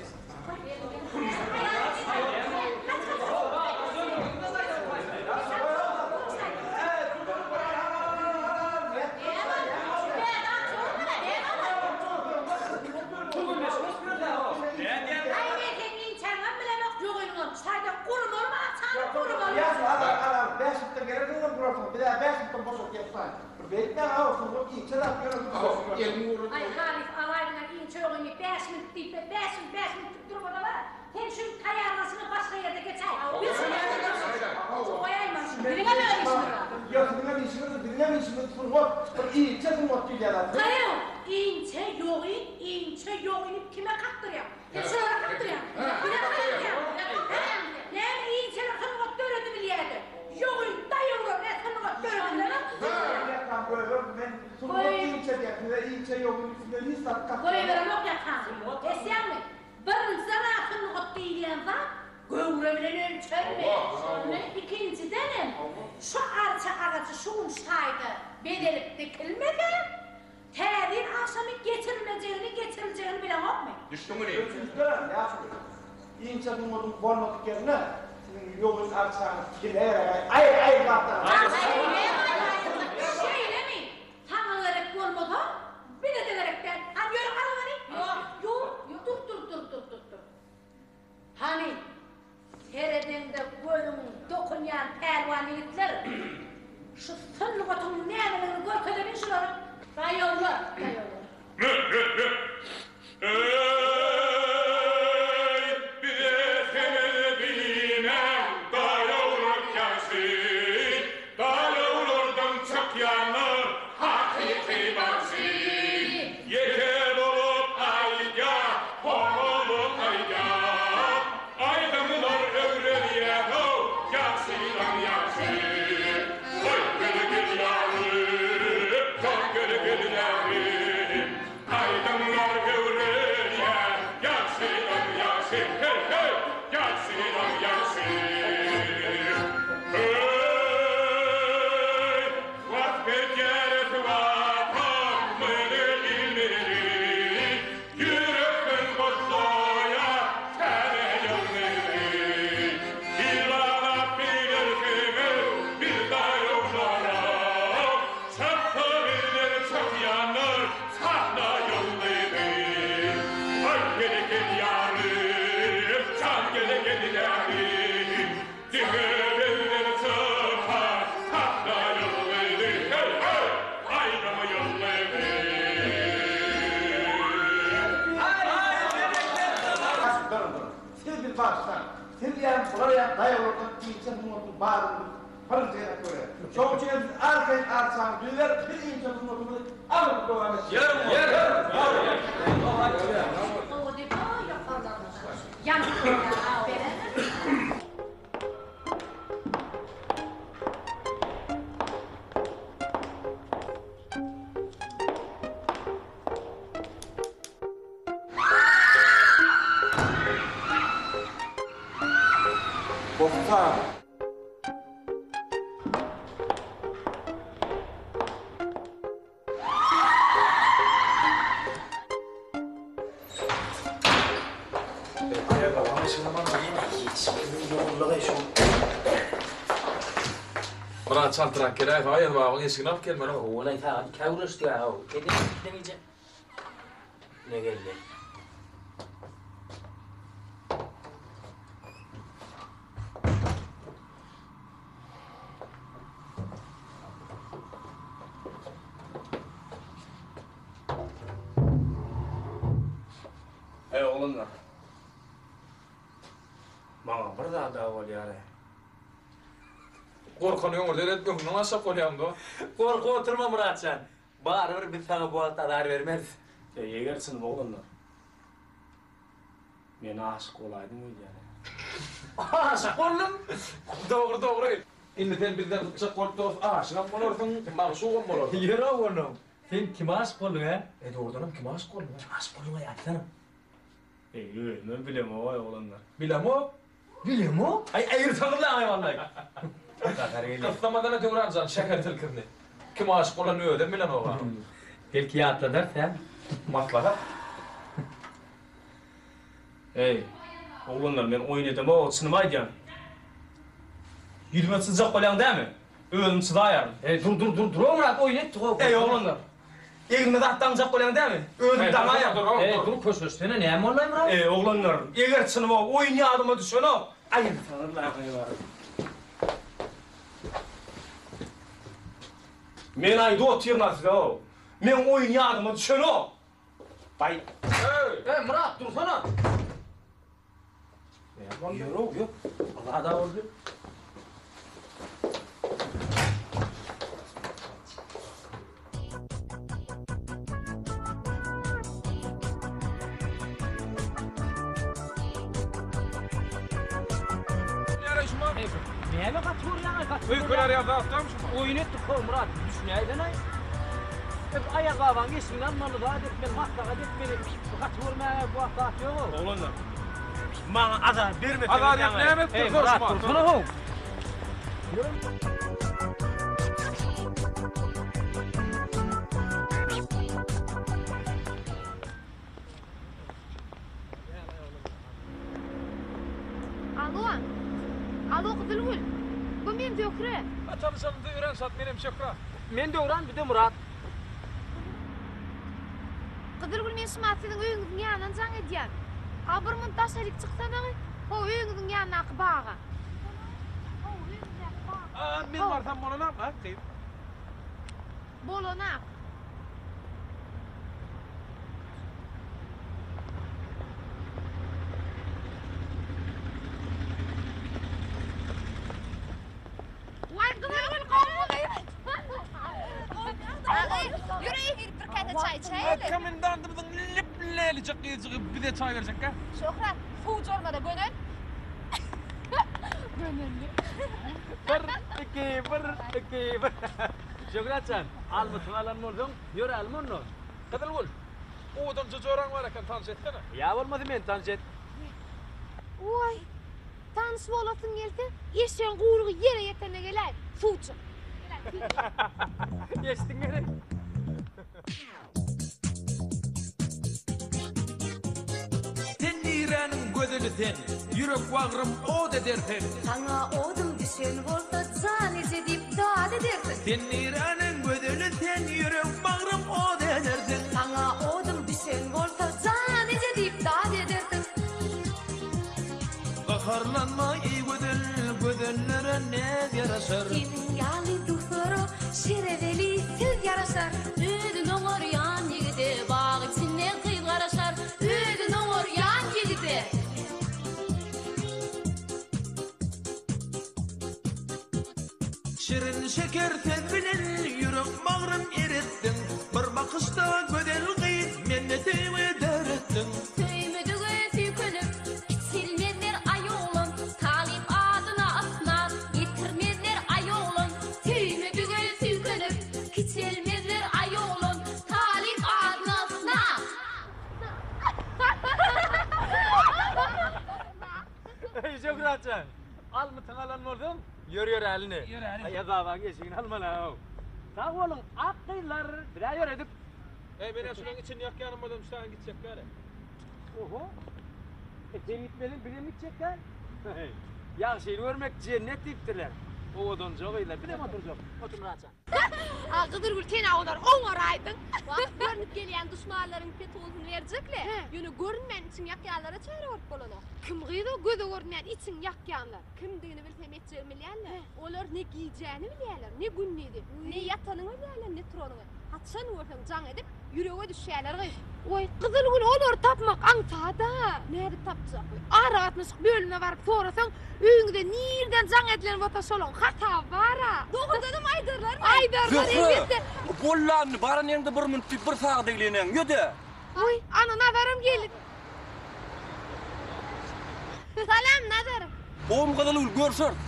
Ýaşuly, al, al, al, bäş minutdan gelersiňizem durarsyňyz. Biz-ä bäş minutdan boşatýas taýyn. Bir beýtmäň, haw, sungat inçe zat, ýöne Aý, halys alaýdyň-a inçe ogyny, bäş minut diýip, bäş minut, bäş minut diýip durmada-la. Sen şu taýýarlanşyňa başga ýerde geçäý. Biz şu ýerde goýaýmaň şuny. Biziňem öz işimiz bar. Ýok, siziňem işiňiz, biziňem işimiz sungat. Bir inçe sungat diýilýän zat. Gaýaw, inçe ýogyn, inçe ýogyny kime kakdyrýaň? Sen şolara kakdyrýaň. Bize kakdyrýaň. Hä? Näme inçeler sungat döredibilýä-de? Ýogyn daýawlar nä sungat döredibilenok? Men sungat inçe diýýän, size inçe ýogyn üstüne hiç zat kakdyrýan. Goýberenok ýakaňy. Eşidýäňmi? Birinjiden-ä sungat diýilýän zat göwre bilen ölçenmeýär. Ikinjidenem, şu arça agajy şu gün şaýda bezelip dikilmese, Täze ýyl agşamy geçirilmejegini, geçiriljegini bileňokmy? Düşdüňmi? Üçünjiden, ýaşuly, inçe sungatyň bolmadyk ýerine siziň ýogyn arçaňyz kime gerek-aý? Aýry-aýry zatlar. Şeýlemi? Saňa gerek bolmasa, bize-de gerek däl. Hany ýörüň alyň hany. Ýok, ýok, dur, dur, dur, dur, dur, dur. Hany, seredeňde gözüň dokunýan pälwan ýigitler, şu sungatyň nämeligini görkezeliň şulara. Daýawlar, daýawlar. Eý, bize semiz diýmäň, daýawlar ýagşy, Daýawlardan çykýanlar hakyky bagşy. Ýeke bolup aýdýar, hor bolup aýdýar. Aýdymlar öwrenýär-ow, ýagşydan ýagşy. Goý, gel, gel ýarym, jan gel, gel ýarym. Aýdymlar öwrenýär, ýagşydan ýagşy, heý, heý, ýagşydan ýagşy. Heý, wasp edýäris Watanymyzy, ilimizi, ýürekden gutlaýar Täze ýylymyzy. Il baglap bilersiňiz biz daýawlara, Çapsa bizden çykýandyr sahna ýyldyzy. Aý, gel, gel ýarym, jan gel, gel ýarym, Diňe bizden çykar sahna ýyldyzy, Heý, heý, aýdym ýyldyzy. Durun, durun. Siz bizi bagyşlaň. Siz ýa bular ýa daýawlardan inçe sungatyň baryny biz birinji gezek görýäs. Şonuň üçin hem siz arkaýyn arçaňyzy düzüberip, biz inçe sungatymyzy alyp dowam etdireris. Bossan. Biraz çaltrak geläýse, Aýaz babaň eşigini alyp gelmeli. Howalaý sagat ikä gürleşdik-ä-how. Eden gije. Ne geldi? Eý oglanlar. Maňa bir zada bolýar. Gorkany öňürde edip öňünden aşak bolýaň dost. Gorkup oturma Myratjan. Barybir biz saňa bu wagt azar bermeris. Eý eger çynym oglanlar. Men aşyk bolaýdym öýdýän-ä. Aşyk boldum? Dogry dogry. Indi sen bizden sypjak bolup dost aşygam bolarsyň, magşugam bolarsyň. Ýör-ow onuň. Sen kime aşyk bolduň hä? Eý dogrudanam kime aşyk bolduň hä? Kime aşyk bolduň-aý aýtsana. Eý özümem bilemog-aý oglanlar. Bilemok? Bilemok? Aý aýyrsaňyzlaň-aý wallaý. Gahar gelýär. Gyssamadana Döwran jan şäher tilkimli. Kime aşyk bolanyny özem bilenok-a. Belki ýatladarys hä? Maslahat. Eý, oglanlar men oýun edemok, çynymy aýdýan. Ýüzüme çyzjak bolýaň dämi? Özüm çyzaýaryn. Eý, dur, dur, dur, dur, Myrat, oýun etdik-ow. Eý, oglanlar, egnime zat daňjak bolýaň dämi? Özüm daňaýaryn. Eý, dur, köşeşsene, näme boldy-aý, Myrat? Eý, oglanlar, eger çynyma oýun ýadyma düşenok. Aýyrsaňyzlar, aýyrsaňyzlar. Men aýdyp otyryn-a size-ow. Meň oýun ýadyma düşenok. Baý. Eý, Myrat, dursana! Ýör-ow, ýör. Bir zad-a boldy. Näme gaty görýäň-aý, gaty görýäň? Öýkeler ýa zatdamy şuma? Oýun etdik how, Myrat, düşünäýsen-aý. Biz Aýaz babaň eşigini almaly, zat etmeli, maslahat etmeli. Gaty görmäge bu wagt zat ýog-ow. Oglanlar, maňa azar bermeseňiz Azar ýok, näme etdiň, Eý, Myrat, dursana how. Alo. Alo Gyzylgül. Bu men Zöhre. Tanyşanymyza örän şat menem Şöhrat. Men Döwran bir-de Myrat. Gyzylgül men şumat siziň öýüňiziň ýanyndan jaň edýän. A bir munt daşaryk çyksanagy, ho öýüňiziň ýanyndaky baga. A men barsam bolanam a gyz. Bolanak. Waý Gyzylgül gowmy gyz? Agy, ýöre girip bir käse çaý içäýeli. Komendantymyzyň lep-lelijek gyzjygy bize çaý berjekkä? Şöhrat, suw jormada gönel. Gönelli. Bir, iki, bir, iki, bir. Şöhrat jan, almytyňy alan bolsaň, ýörälim onda. Gyzylgül, owadanja joraň bar eken, tanyş etsene. Ýa bolmasa meni tanyş et. Waý, tanyş bolasyň gelse, eşegiň guýrugy ýere ýetende geläý, suwçy. Eşitdiň gerek. Sen niräniň gözeli sen, Ýürek bagrym ot eder sen. Saňa odum düşen bolsa jan eje diýip dad edersiň. Sen niräniň gözeli sen, Ýürek bagrym ot eder sen. Saňa odum düşen bolsa jan eje diýip dad edersiň. Gaharlanma eý gözel, gözellere näz ýaraşar. Seniň ýaly duslara şerebeli söz ýaraşar. Özün oňarýan ýigide bag içinde gyz garaşar. Özün oňarýan ýigide. Şirin şeker söz bilen ýürek bagrym eretdiň. Bir bakyşda gözel gyz mende söýgi döretdiň. Söýmedige süýkenip, kiçelmezler aý oglan, Talyp adyna ysnat getirmezler aý oglan. Söýmedige süýkenip, kiçelmezler aý oglan, Talyp adyna ysnat. Eý, Şöhrat jan, almytyňy alan bolsaň, ýör ýöräli. Ýöräli. Aýaz babaň eşigini almaly-ow. Sag boluň, ak gyzlar, biz-ä ýöredik. Eý, men-ä şulaň içini ýakýanym bolsam, şu taýyn gitjek däl-ä. Oho! E, sen gitmeseň, bizem gitjek däl. Ýagşyny görmek jennet diýipdirler. Owadanja gyzlar, bizem oturjak. Otur, Myrat jan. A, Gyzylgül, sen-ä olary oňaraýdyň. Wah, görnüp gelýän duşmanlaryň petuwysyny berjek-le. Ýöne görünmän içiň ýakýanlara çäre görüp bolanok. Kim gyz o göze görünmän içiň ýakýanlar? Kimdigini bilsem etjegimi bilýän-le. Olar ne gijäni bilýärler, ne gündizi, ne ýatanyňy bilýärler, ne turanyňy. Haçan görseň jaň edip, ýürege düşýärler gyz. Oý, Gyzylgül olary tapmak aňsat-a. Nädip tapjak? Aragatnaşyk bölümine baryp sorasaň, öýüňize nirden jaň edilen bolsa şolaň hasaby bar-a. Dogrudanam aýdarlarmy? Aýdarlar elbetde. Zöhre, bollandy, baran ýeriňde bir minut diýip bir sagat eglenýäň, ýöde. Oý, ana Nazaram geldi. Salam Nazar. Gowumy Gyzylgül, görşeris.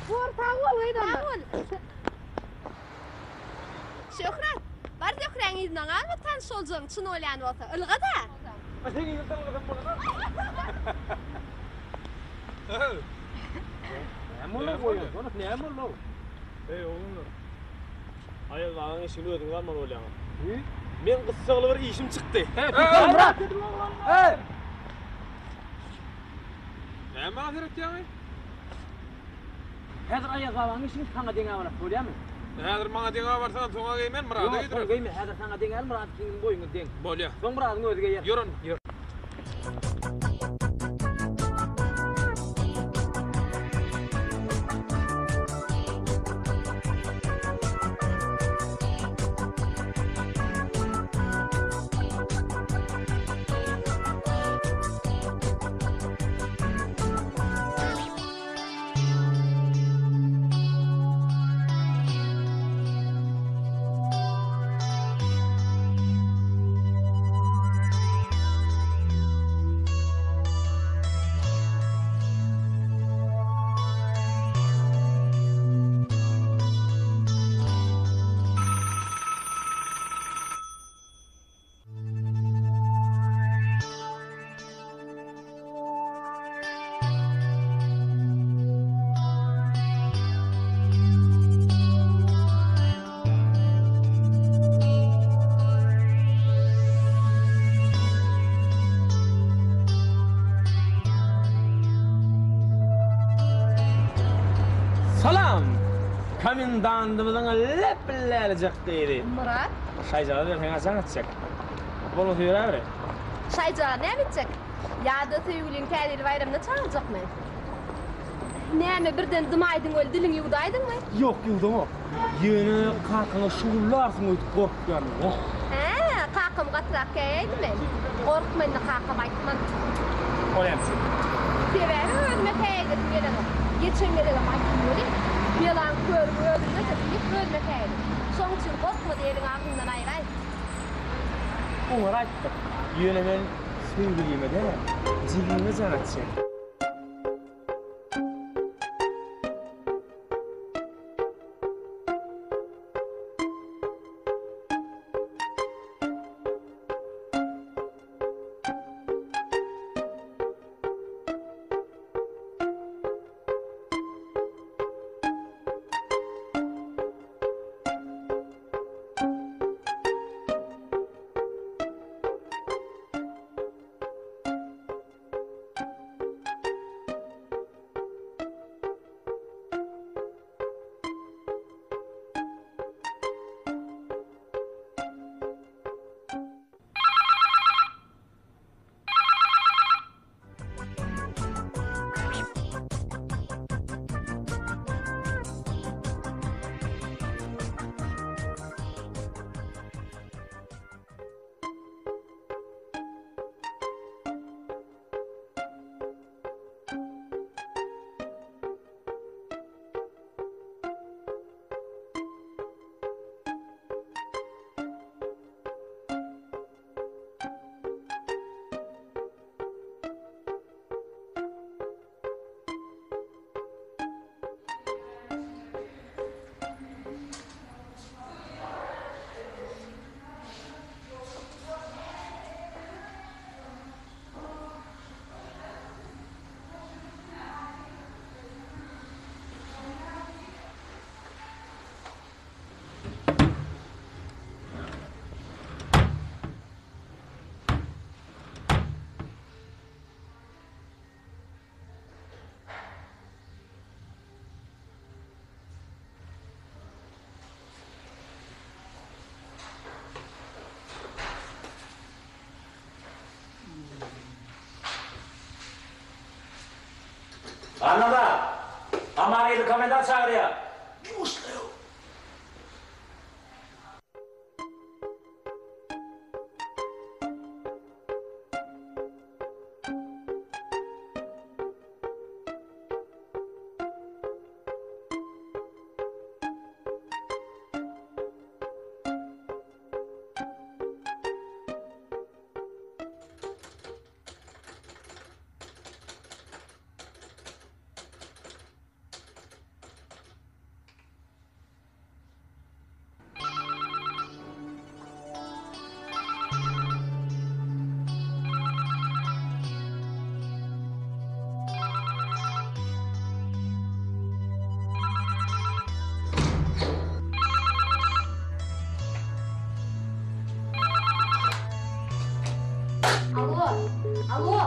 Bor, sag bol gyz onda. Sag bol. Şöhrat, bar Zöhräň yzyndan galma tanyş boljagyň çyn bolýan bolsa, ylga-da. Seň yzyňdan ylgasam bolanok. Näme boldy oýansana, näme boldy? Eý oglanlar. Aýaz babaň eşigini özüňiz almaly bolýaňyz. Meň gyssagly bir işim çykdy. Myrat! Eý! Näme maňa seretýäňeý? Häzir Aýaz babaň işini saňa deňäp alak bolýamy? Häzir maňa deňäp alsaňam soňa geýmen, Myrada Ýok, geýdirerin. soň geýme, häzir saňa deňäli, Myrat ikiňiziň boýuňyz deň. Bolýa. Soň Myradyň özi geýer. Ýör onda. Ýör. Salam! Komendantymyzyň läp-lälijek gyzy. Myrat. Şaýjagaz berseň ajaň etjek. Bolmasa ýöräberi. Şaýjagaz näme etjek? Ýa-da söýgüliň Täze ýyl baýramyna çagyrjakmy? Näme birden dymaýdyň weli diliňi ýuwdaýdyňmy? Ýok, ýuwdamok. Ýöne kakaňa şugullarsyň öýdüp gorkýan. Hä, kakam gatyrak käýäýdimi? Gorkma indi kakam aýtmaz. O näme üçin? Sebäbi özüme käýedesim gelenok. Geçen gezegem aýtdym welin, belaň körügi özümdedir diýip özüme käýedim. Şoň üçin gorkma diýeliň agzyňdan aýraý. Oňar aýtdyk. Ýöne men söýgülime däl, jigime jan atjak. Annazar! Aman geldi komendant çagyrýar. Ýuwaşlaýow. Alo, alo.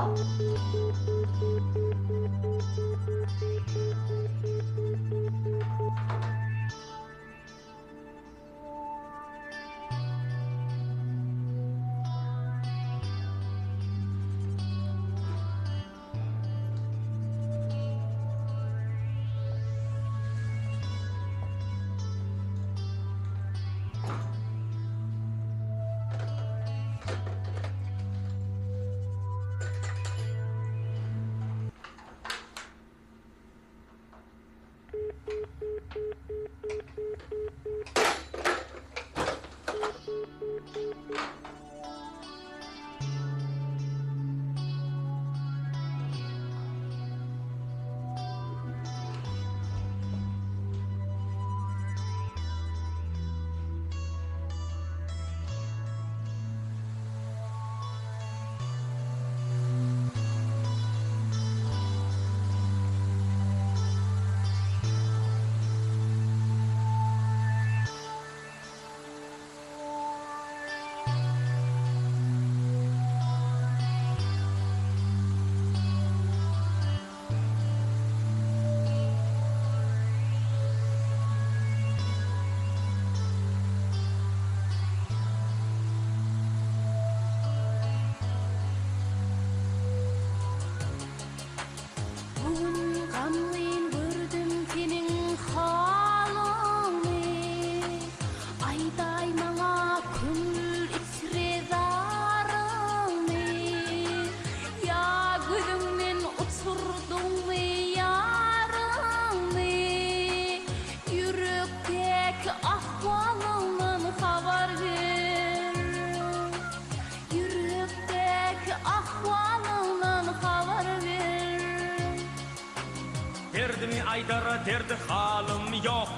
Derdimi aýdara derdi halym ýok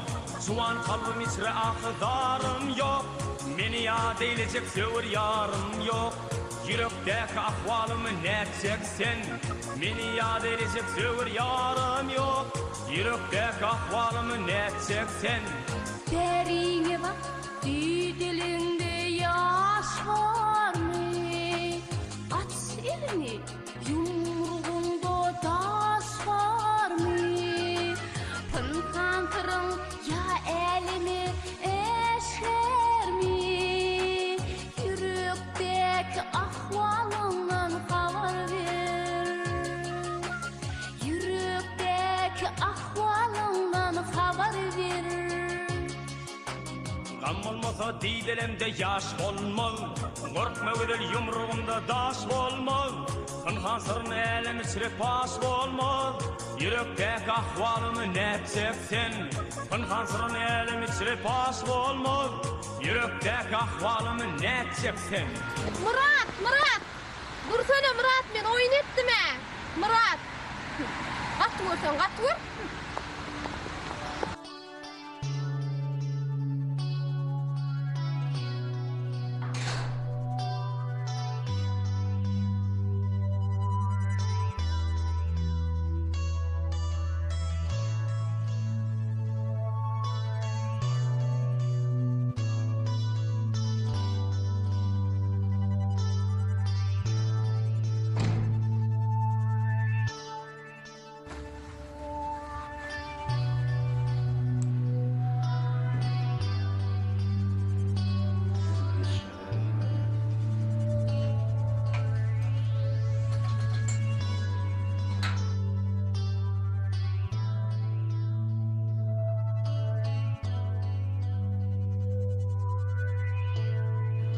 Juwan kalbym içre ahy zarym ýok Meni ýat eýlejek söwer ýarym ýok Ýürekdäki ahwalymy nätjek sen Meni ýat eýlejek söwer ýarym ýok Ýürekdäki ahwalymy nätjek sen. Bäriňe bak, dideleňde ýaş barmy? Aç eliňi, ýumrugyňda daş barmy? Pynhan syryň ýa äleme äşgärmi? Ýürekdäki ahwalyňdan habar ber. Ýürekdäki ahwalyňdan habar ber. Gam bolmasa didelemde ýaş bolmaz, Gorkma gözel ýumrugymda daş bolmaz, Pynhan syryn älem içre paş bolmaz, Ýürekdäki ahwalymy nätjek sen? Pynhan syryn älem içre paş bolmaz, Ýürekdäki ahwalymy nätjek sen? Myrat, Myrat! Dursana Myrat men oýun etdim-ä! Myrat! Gaty görseň gaty gör!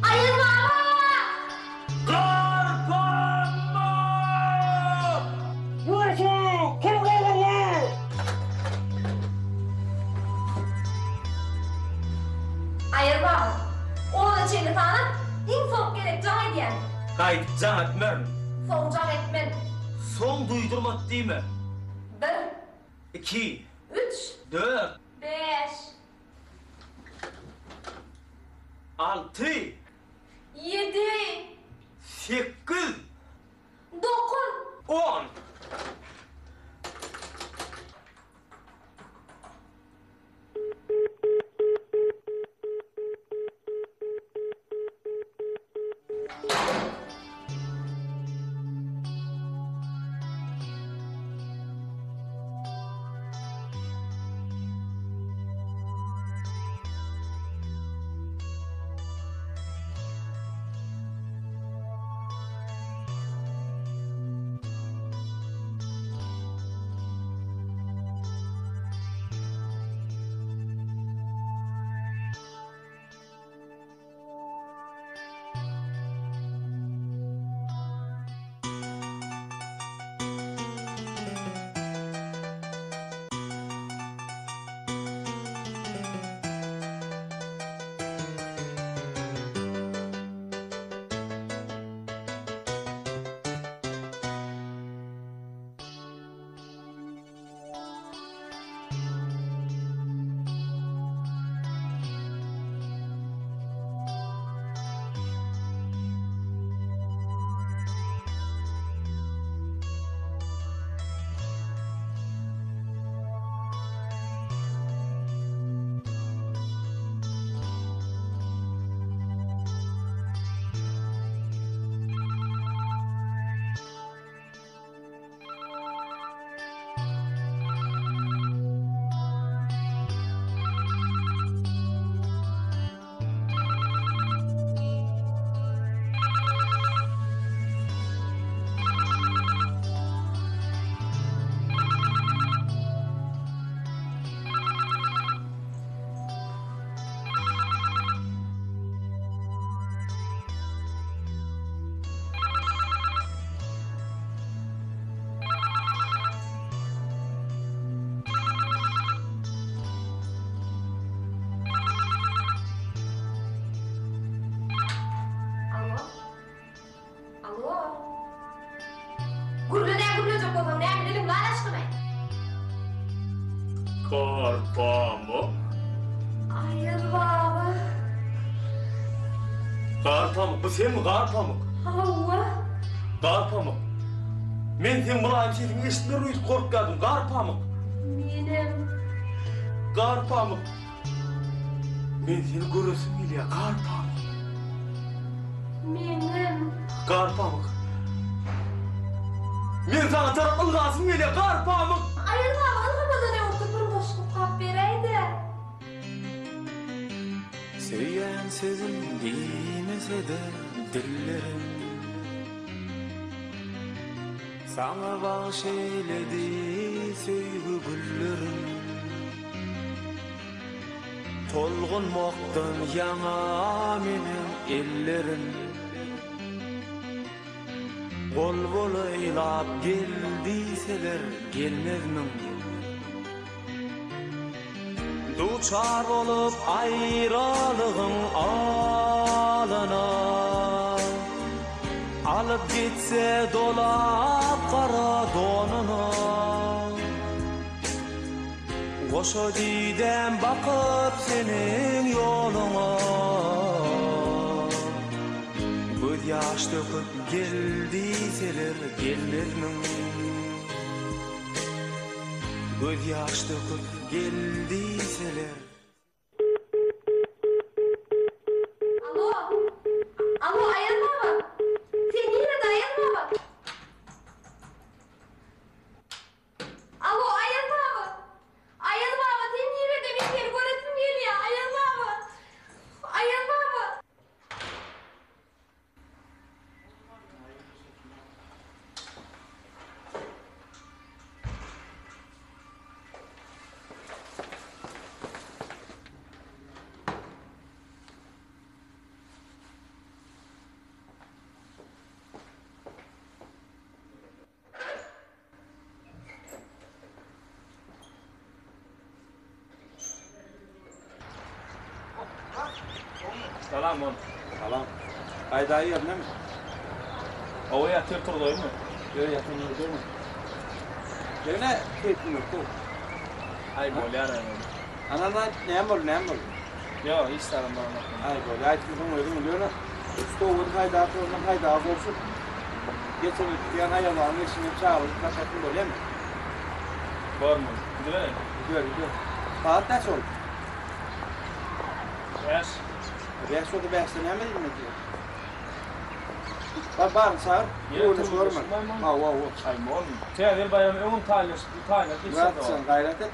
Aýaz baba! Garpamma! Ýörşe, kim gygyrýar? Aýaz baba, ona çenli sanap, iň soňky gezek jaň edýän. Gaýdyp jaň etmerin. Soň jaň etmen. Soň duýdurmady diýme. Bir. Iki. Üç. Dört. Bäş. Alty. Ýedi. Sekiz. Dokuz. On. Alo? Alo? Gürle nä gürlejek bolsaň näme diliň lal açdymy? Garpamyk. Aýaz baba. Garpamyk, bu senmi Garpamyk? Hawa. Garpamyk. Men seň mylaýym sesiňi eşitmerin öýdüp gorkýardym, Garpamyk. Menem. Garpamyk. Men seni göresim gelýär, Garpamyk. Meňem. Garpamyk. Men saňa tarap ylgasym gelýär, Garpamyk. Aýaz baba ylgamadan öňürti bir goşgy okap beräý-dä. Söýýän sözüm diýmese-de dillerim Saňa bagş eýledi söýgi güllerim Tolgunmakdan ýaňa meniň ellerim Gol bolaýlap gel diýseler gelmezmiň? Duçar bolup aýralygyň alyna, Alyp gitse dolap gara donuny. Goşa didäm bakyp seniň ýoluňa, Gözýaş döküp gel diýseler gelmezmiň? Gözýaş döküp gel diýseler. Alo. Alo, Aýaz baba. Sen nirede Aýaz baba? Alo, Aýaz baba. Aýaz baba, sen nirede? Men seni göresim gelýär, Aýaz baba. Aýaz baba. Salam bol. Salam. Haýdaýy ýerindemi? Hawa ýatyr turzaýmy? Ýok ýatan ýeri görmedim. Ýöne keýpim ýok gowy. Aý bolýar aý. Anam aýt näme boldy näme boldy? Ýok hiç zadam bolanok. Aý bolýar aýtmasaň özüň bil ýöne stowuny haýdap ondan haýdaga gowşut. Geçen ýyl tutýan aýallaryň eşigine çagyryp başlatyn bolýamy? Bormy? Gidibereýin. Gidiber gidiber. Sagat näçe boldy? Bäş. Bäş bolsa bäşde näme diýmek diýýär? Bar baryny çagyr. Göwneş görme. Hawa hawa. Aý bolmy? Täze ýyl baýramy öňem taýynlaşyp taýynlanyp geçdi. Murat sen gaýrat et.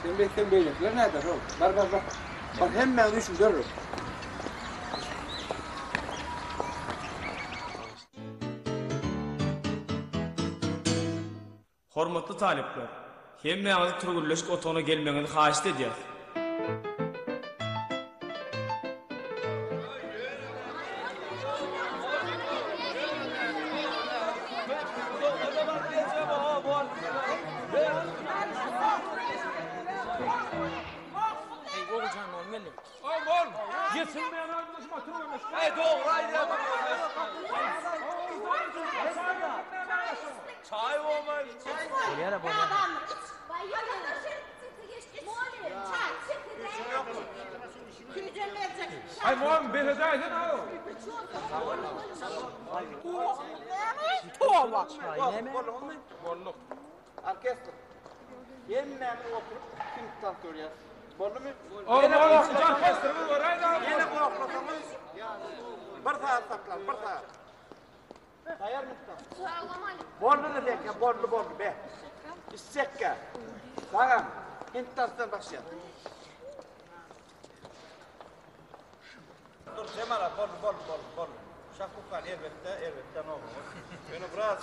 Sen beýtseň beýlekiler näder how? Bar bar bar. Bar hemmäňizi üýşüp derrew. Hormatly talyplar! Hemmäňizi türgenleşik otagyna gelmegiňizi haýyşt edýäs. Aý mom bes edäýsene-ow. Toba. Bolduk. Orkestr. Hemmämiz oturyp kim tans görýäs. Boldumy? Ýene orkestrimiz göräýdä. Ýene gohlasaňyz bir sagat saklan, bir sagat. Taýýarmysyň? Boldy da boldy, boldy, be. Içjekkä. Saňa hint tansdan başlaýar. Dur Jemala, boldy, boldy, boldy, boldy. Şahruhhan erbetde, erbetde nowruňyz. Ýöne biraz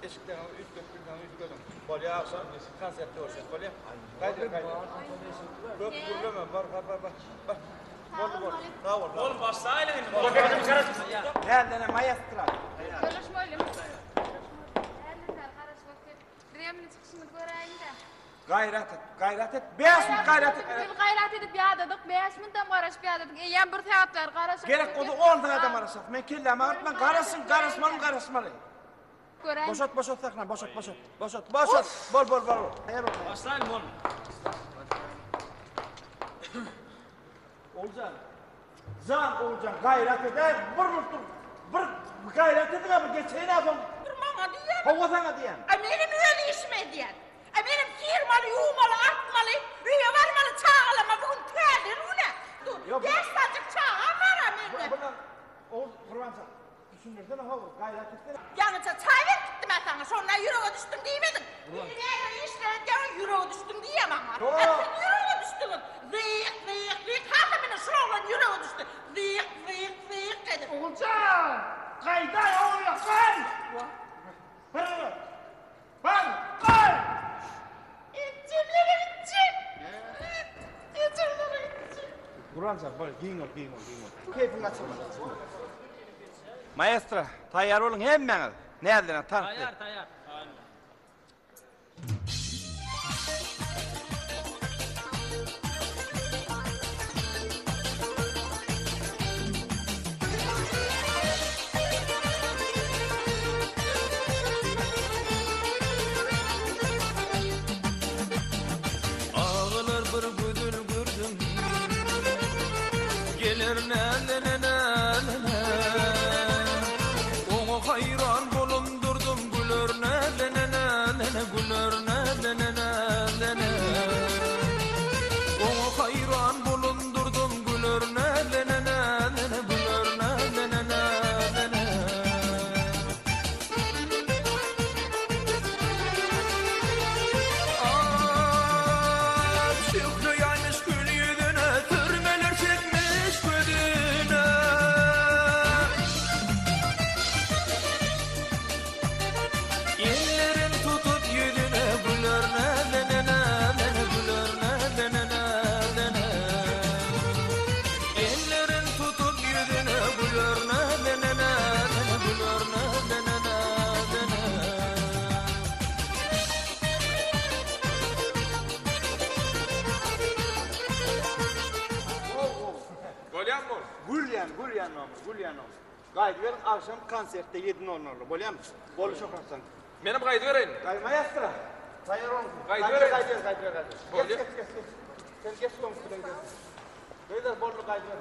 eşikleňizi üýtgedip bilseňiz üýtgediň. Bolýa agşam konsertde görüşeris, bolýa? Gaýdyber, gaýdyber. Köp gürleme, bar, bar, bar, bar. Bar. Boldy, boldy. Sag bol. Bol, başlaýlyň indi. Näldene maestra. Görüşmeli. Bizem indi çykyşyny göräýiň-dä. Gaýrat et, gaýrat et, bäş minut gaýrat et. Biz gaýrat edip ýadadyk, bäş minutam garaşyp ýadadyk. Eýýäm bir sagat bäri garaşyp. Gerek bolsa on sagadam garaşarys. Men kellämi agyrtmaň, garaşyň, garaşmaly, garaşmaly. Göräýiň. Boşat, boşat sahnany, boşat, boşat. Boşat, boşat. Bol, bol, bol. Başlaýyn, bol. Oguljan. Jan Oguljan gaýrat edäý bir minut dur. Bir gaýrat ediň-ä bir geçeýin-ä soň. Bir maňa diýýän. Hawa saňa diýýän. A menem öz işimi edýän. A menem syrmaly, ýuwmaly, artmaly, öýe barmaly çagalama bu gün täze gün-ä. Dur, bäş sanjyk çagam bar-a mende. Bundan Ogul Gurbanjan düşündirsene how, gaýrat etsene. Ýaňyja çaý berip gitdim-ä saňa, şonda ýürege düşdüm diýmediň. Indi näme işler edýäň, ýürege düşdüm diýýä maňa. A siz ýürege düşdüňiz. Zyýk, zyýk, zyýk, hasam ine şul oglan ýürege düşdi. Zyýk, zyýk, zyýk edip. Oguljan! Gaýdaý oglan, gaý! Bir, Bar, gaý! Ejem ýere gitjek. Ejem ýere gitjek. Gurbanjan, bol, giň bol, giň bol, giň bol. Keýpiňi gaçyrma. Maestro, taýýar boluň hemmäňiz. Näzlenen tans. Taýýar, taýýar. Agalar bir gözel gördüm Geler nälene-nälene Oňa haýran bolum durdum Güler nälene-nälene Güler nälene-nälene Oňa haýran bolum durdum Güler nälene-nälene Güler nälene-nälene Ah, şöhle ýaýmyş gül ýüzüne, sürmeler çekmiş gözüne. Ellerin tutup ýüzüne, güler näzene-näzene, güler näzene-näzene. Ellerin tutup ýüzüne güler näzene näzene güler näzene näzene. Bolýamy ol? Gülýän, gülýän nomer, gülýän nomer. Gaýdyberiň agşam konsertde ýedi nol nolda, bolýamy? Boldy Şöhratjan. Menem gaýdybereýin. Gaý maestro. Taýýar boluň. Gaýdybereýin. Gaýdyber, gaýdyber, gaýdyber. Bolýa. Geç, geç, geç. Sen geç goňşy bilen geç. Gyzlar boldy gaýdyber.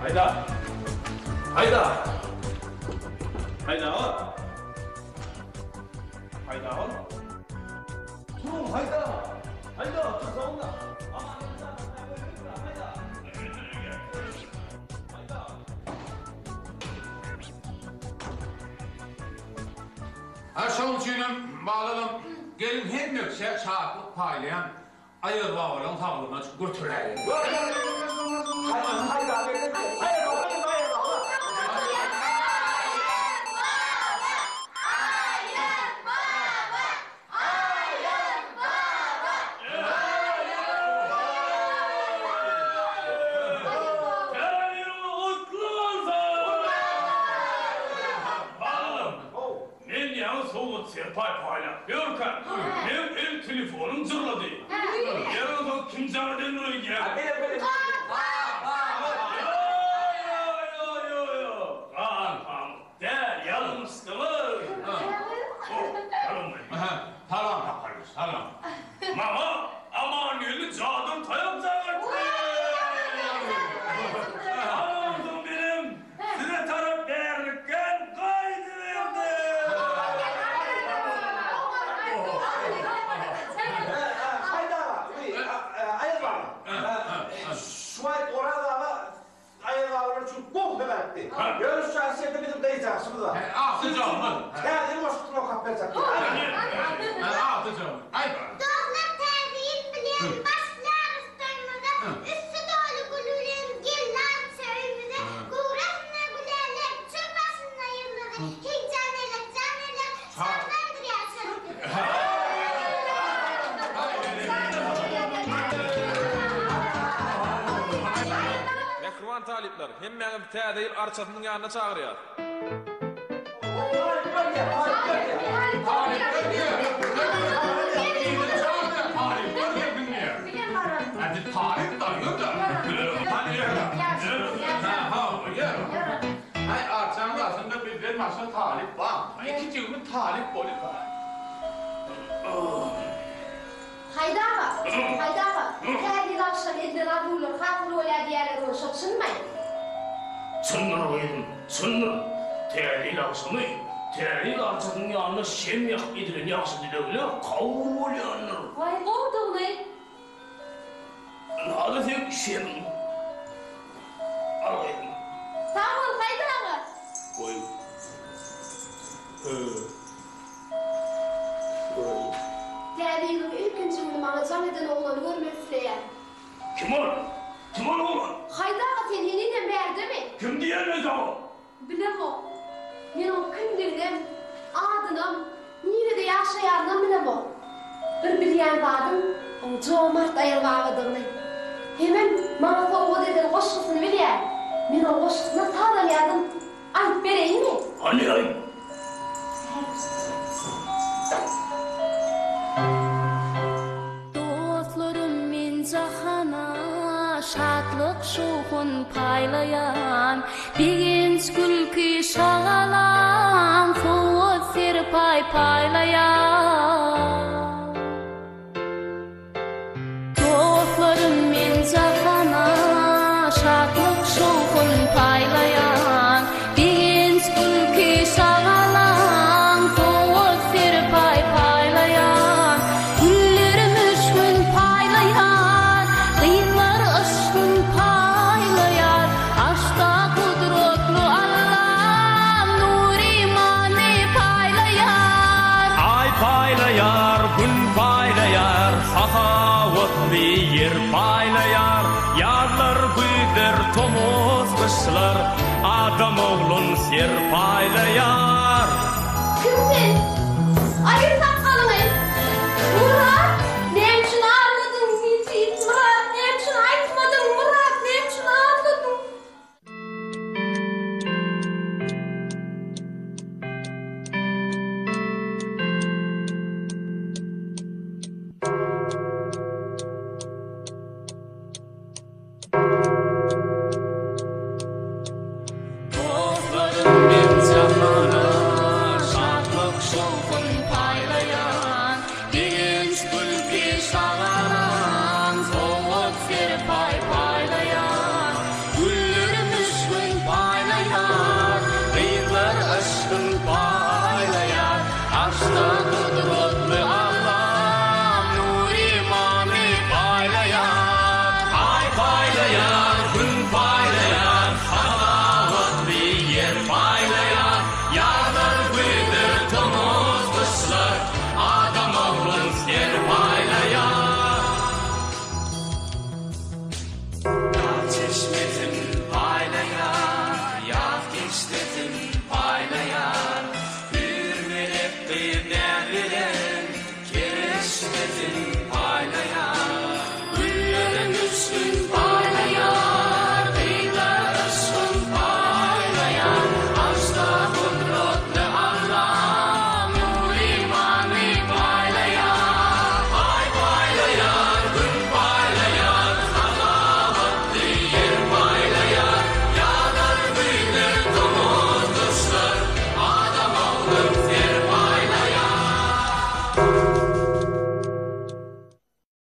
Haýda! Haýda! Haýda ol! Haýda ol! Turuň haýda! Haýda, tursaňyza! Aman Haýda! Ha şoň üçinem balalam gelin hemmekçä şatlyk paýlaýan Aýaz babalaň saglygyna göteräýeli. Men ýaňy sowgat serpaý paýlap ýörkäm, meň el telefonym jyrlady. Ýer onsoň kim jaň edendir öýdýäň? Ýo-ýo-ýo-ýo-ýo, gan pamyk däl, ýalňyşdyňyz. Salam Saparguş, salam. Maňa Amangeldi jadyly taýak jaň etdi. Ana onsoň menem Size tarap bärlikden gaýdyberdim. Haýda aga, Aýaz baba. Şu wagt Oraz aga Aýaz babalar üçin gowy sebäpdi. Ýöne şu şahsyýetde biziň gyjagçymyz bar. Agtyjagymyz. Täze ýyl goşgusyny okap berjek. Agtyjagymyz. Aý bar. Dostlar täze ýyl bilen başlarys toýumyza, Üsti doly gül bilen geldi arça öýmüze, Göwresinde gülälek, çür başynda ýyldyzy, Heý janelek, janelek, şatlandyrýar şol bizi. Mähriban talyplar, hemmäňizi Täze ýyl arçasynyň ýanyna çagyrýas. Haýda aga, Haýda aga, Täze ýyl agşam edilen arzuwlar hasyl bolýar diýýärler ol şo çynmy? Çyndyr gyzym, çyndyr. Täze ýyl agşamy Täze ýyl arçasynyň ýanynda şem ýakyp edilen ýagşy dilegler kabul bolýandyr. Waý gowudygyny. Ynha-da seň şemiň. Al gyzym. Sag bol Haýdar aga. Goý. Täze ýylyň ilkinji güni maňa jaň eden oglany görmek isleýän. Kim ol? Kim ol oglan? Haýda aga sen henizem bärdemi? Kim diýen saňa? Bilemok. Men oň kimdiginem, adynam, nirede ýaşaýanynam bilemok. Bir bilýän zadym, oň Jomart Aýazbabadygyny. Hemem maňa sowgat eden goşgusyny bilýän. Men oň goşgusyna saz alýardym. Aýdyp bereýinmi? Hany aýt. Dostlarym men jahana şatlyk şowhun paýlaýan Begenç gülki şagalaň sowgat serpaý paýlaýan. Dostlarym men jahana şatlyk şowhun paýlaýan Begenç gülki şagalaň sowgat serpaý paýlaýan Güllerim öçgün paýlaýan Gyzlar yşgyn paýlaýar Arşda gudratly Allam nur imany paýlaýar. Aý paýlaýar, Gün paýlaýar, sahawatly ýer paýlaýar, Ýazlar, güýzler, tomus, gyşlar, adam oglun ser paýlaýar. Kim sen? Aýyr sakgalyňy! Myrat! Näme üçin agladyň, Mejit? Myrat, näme üçin aýtmadyň? Myrat, näme üçin agladyň? Dostlarym men jahana şatlyk şowhun paýlaýar. Çetin.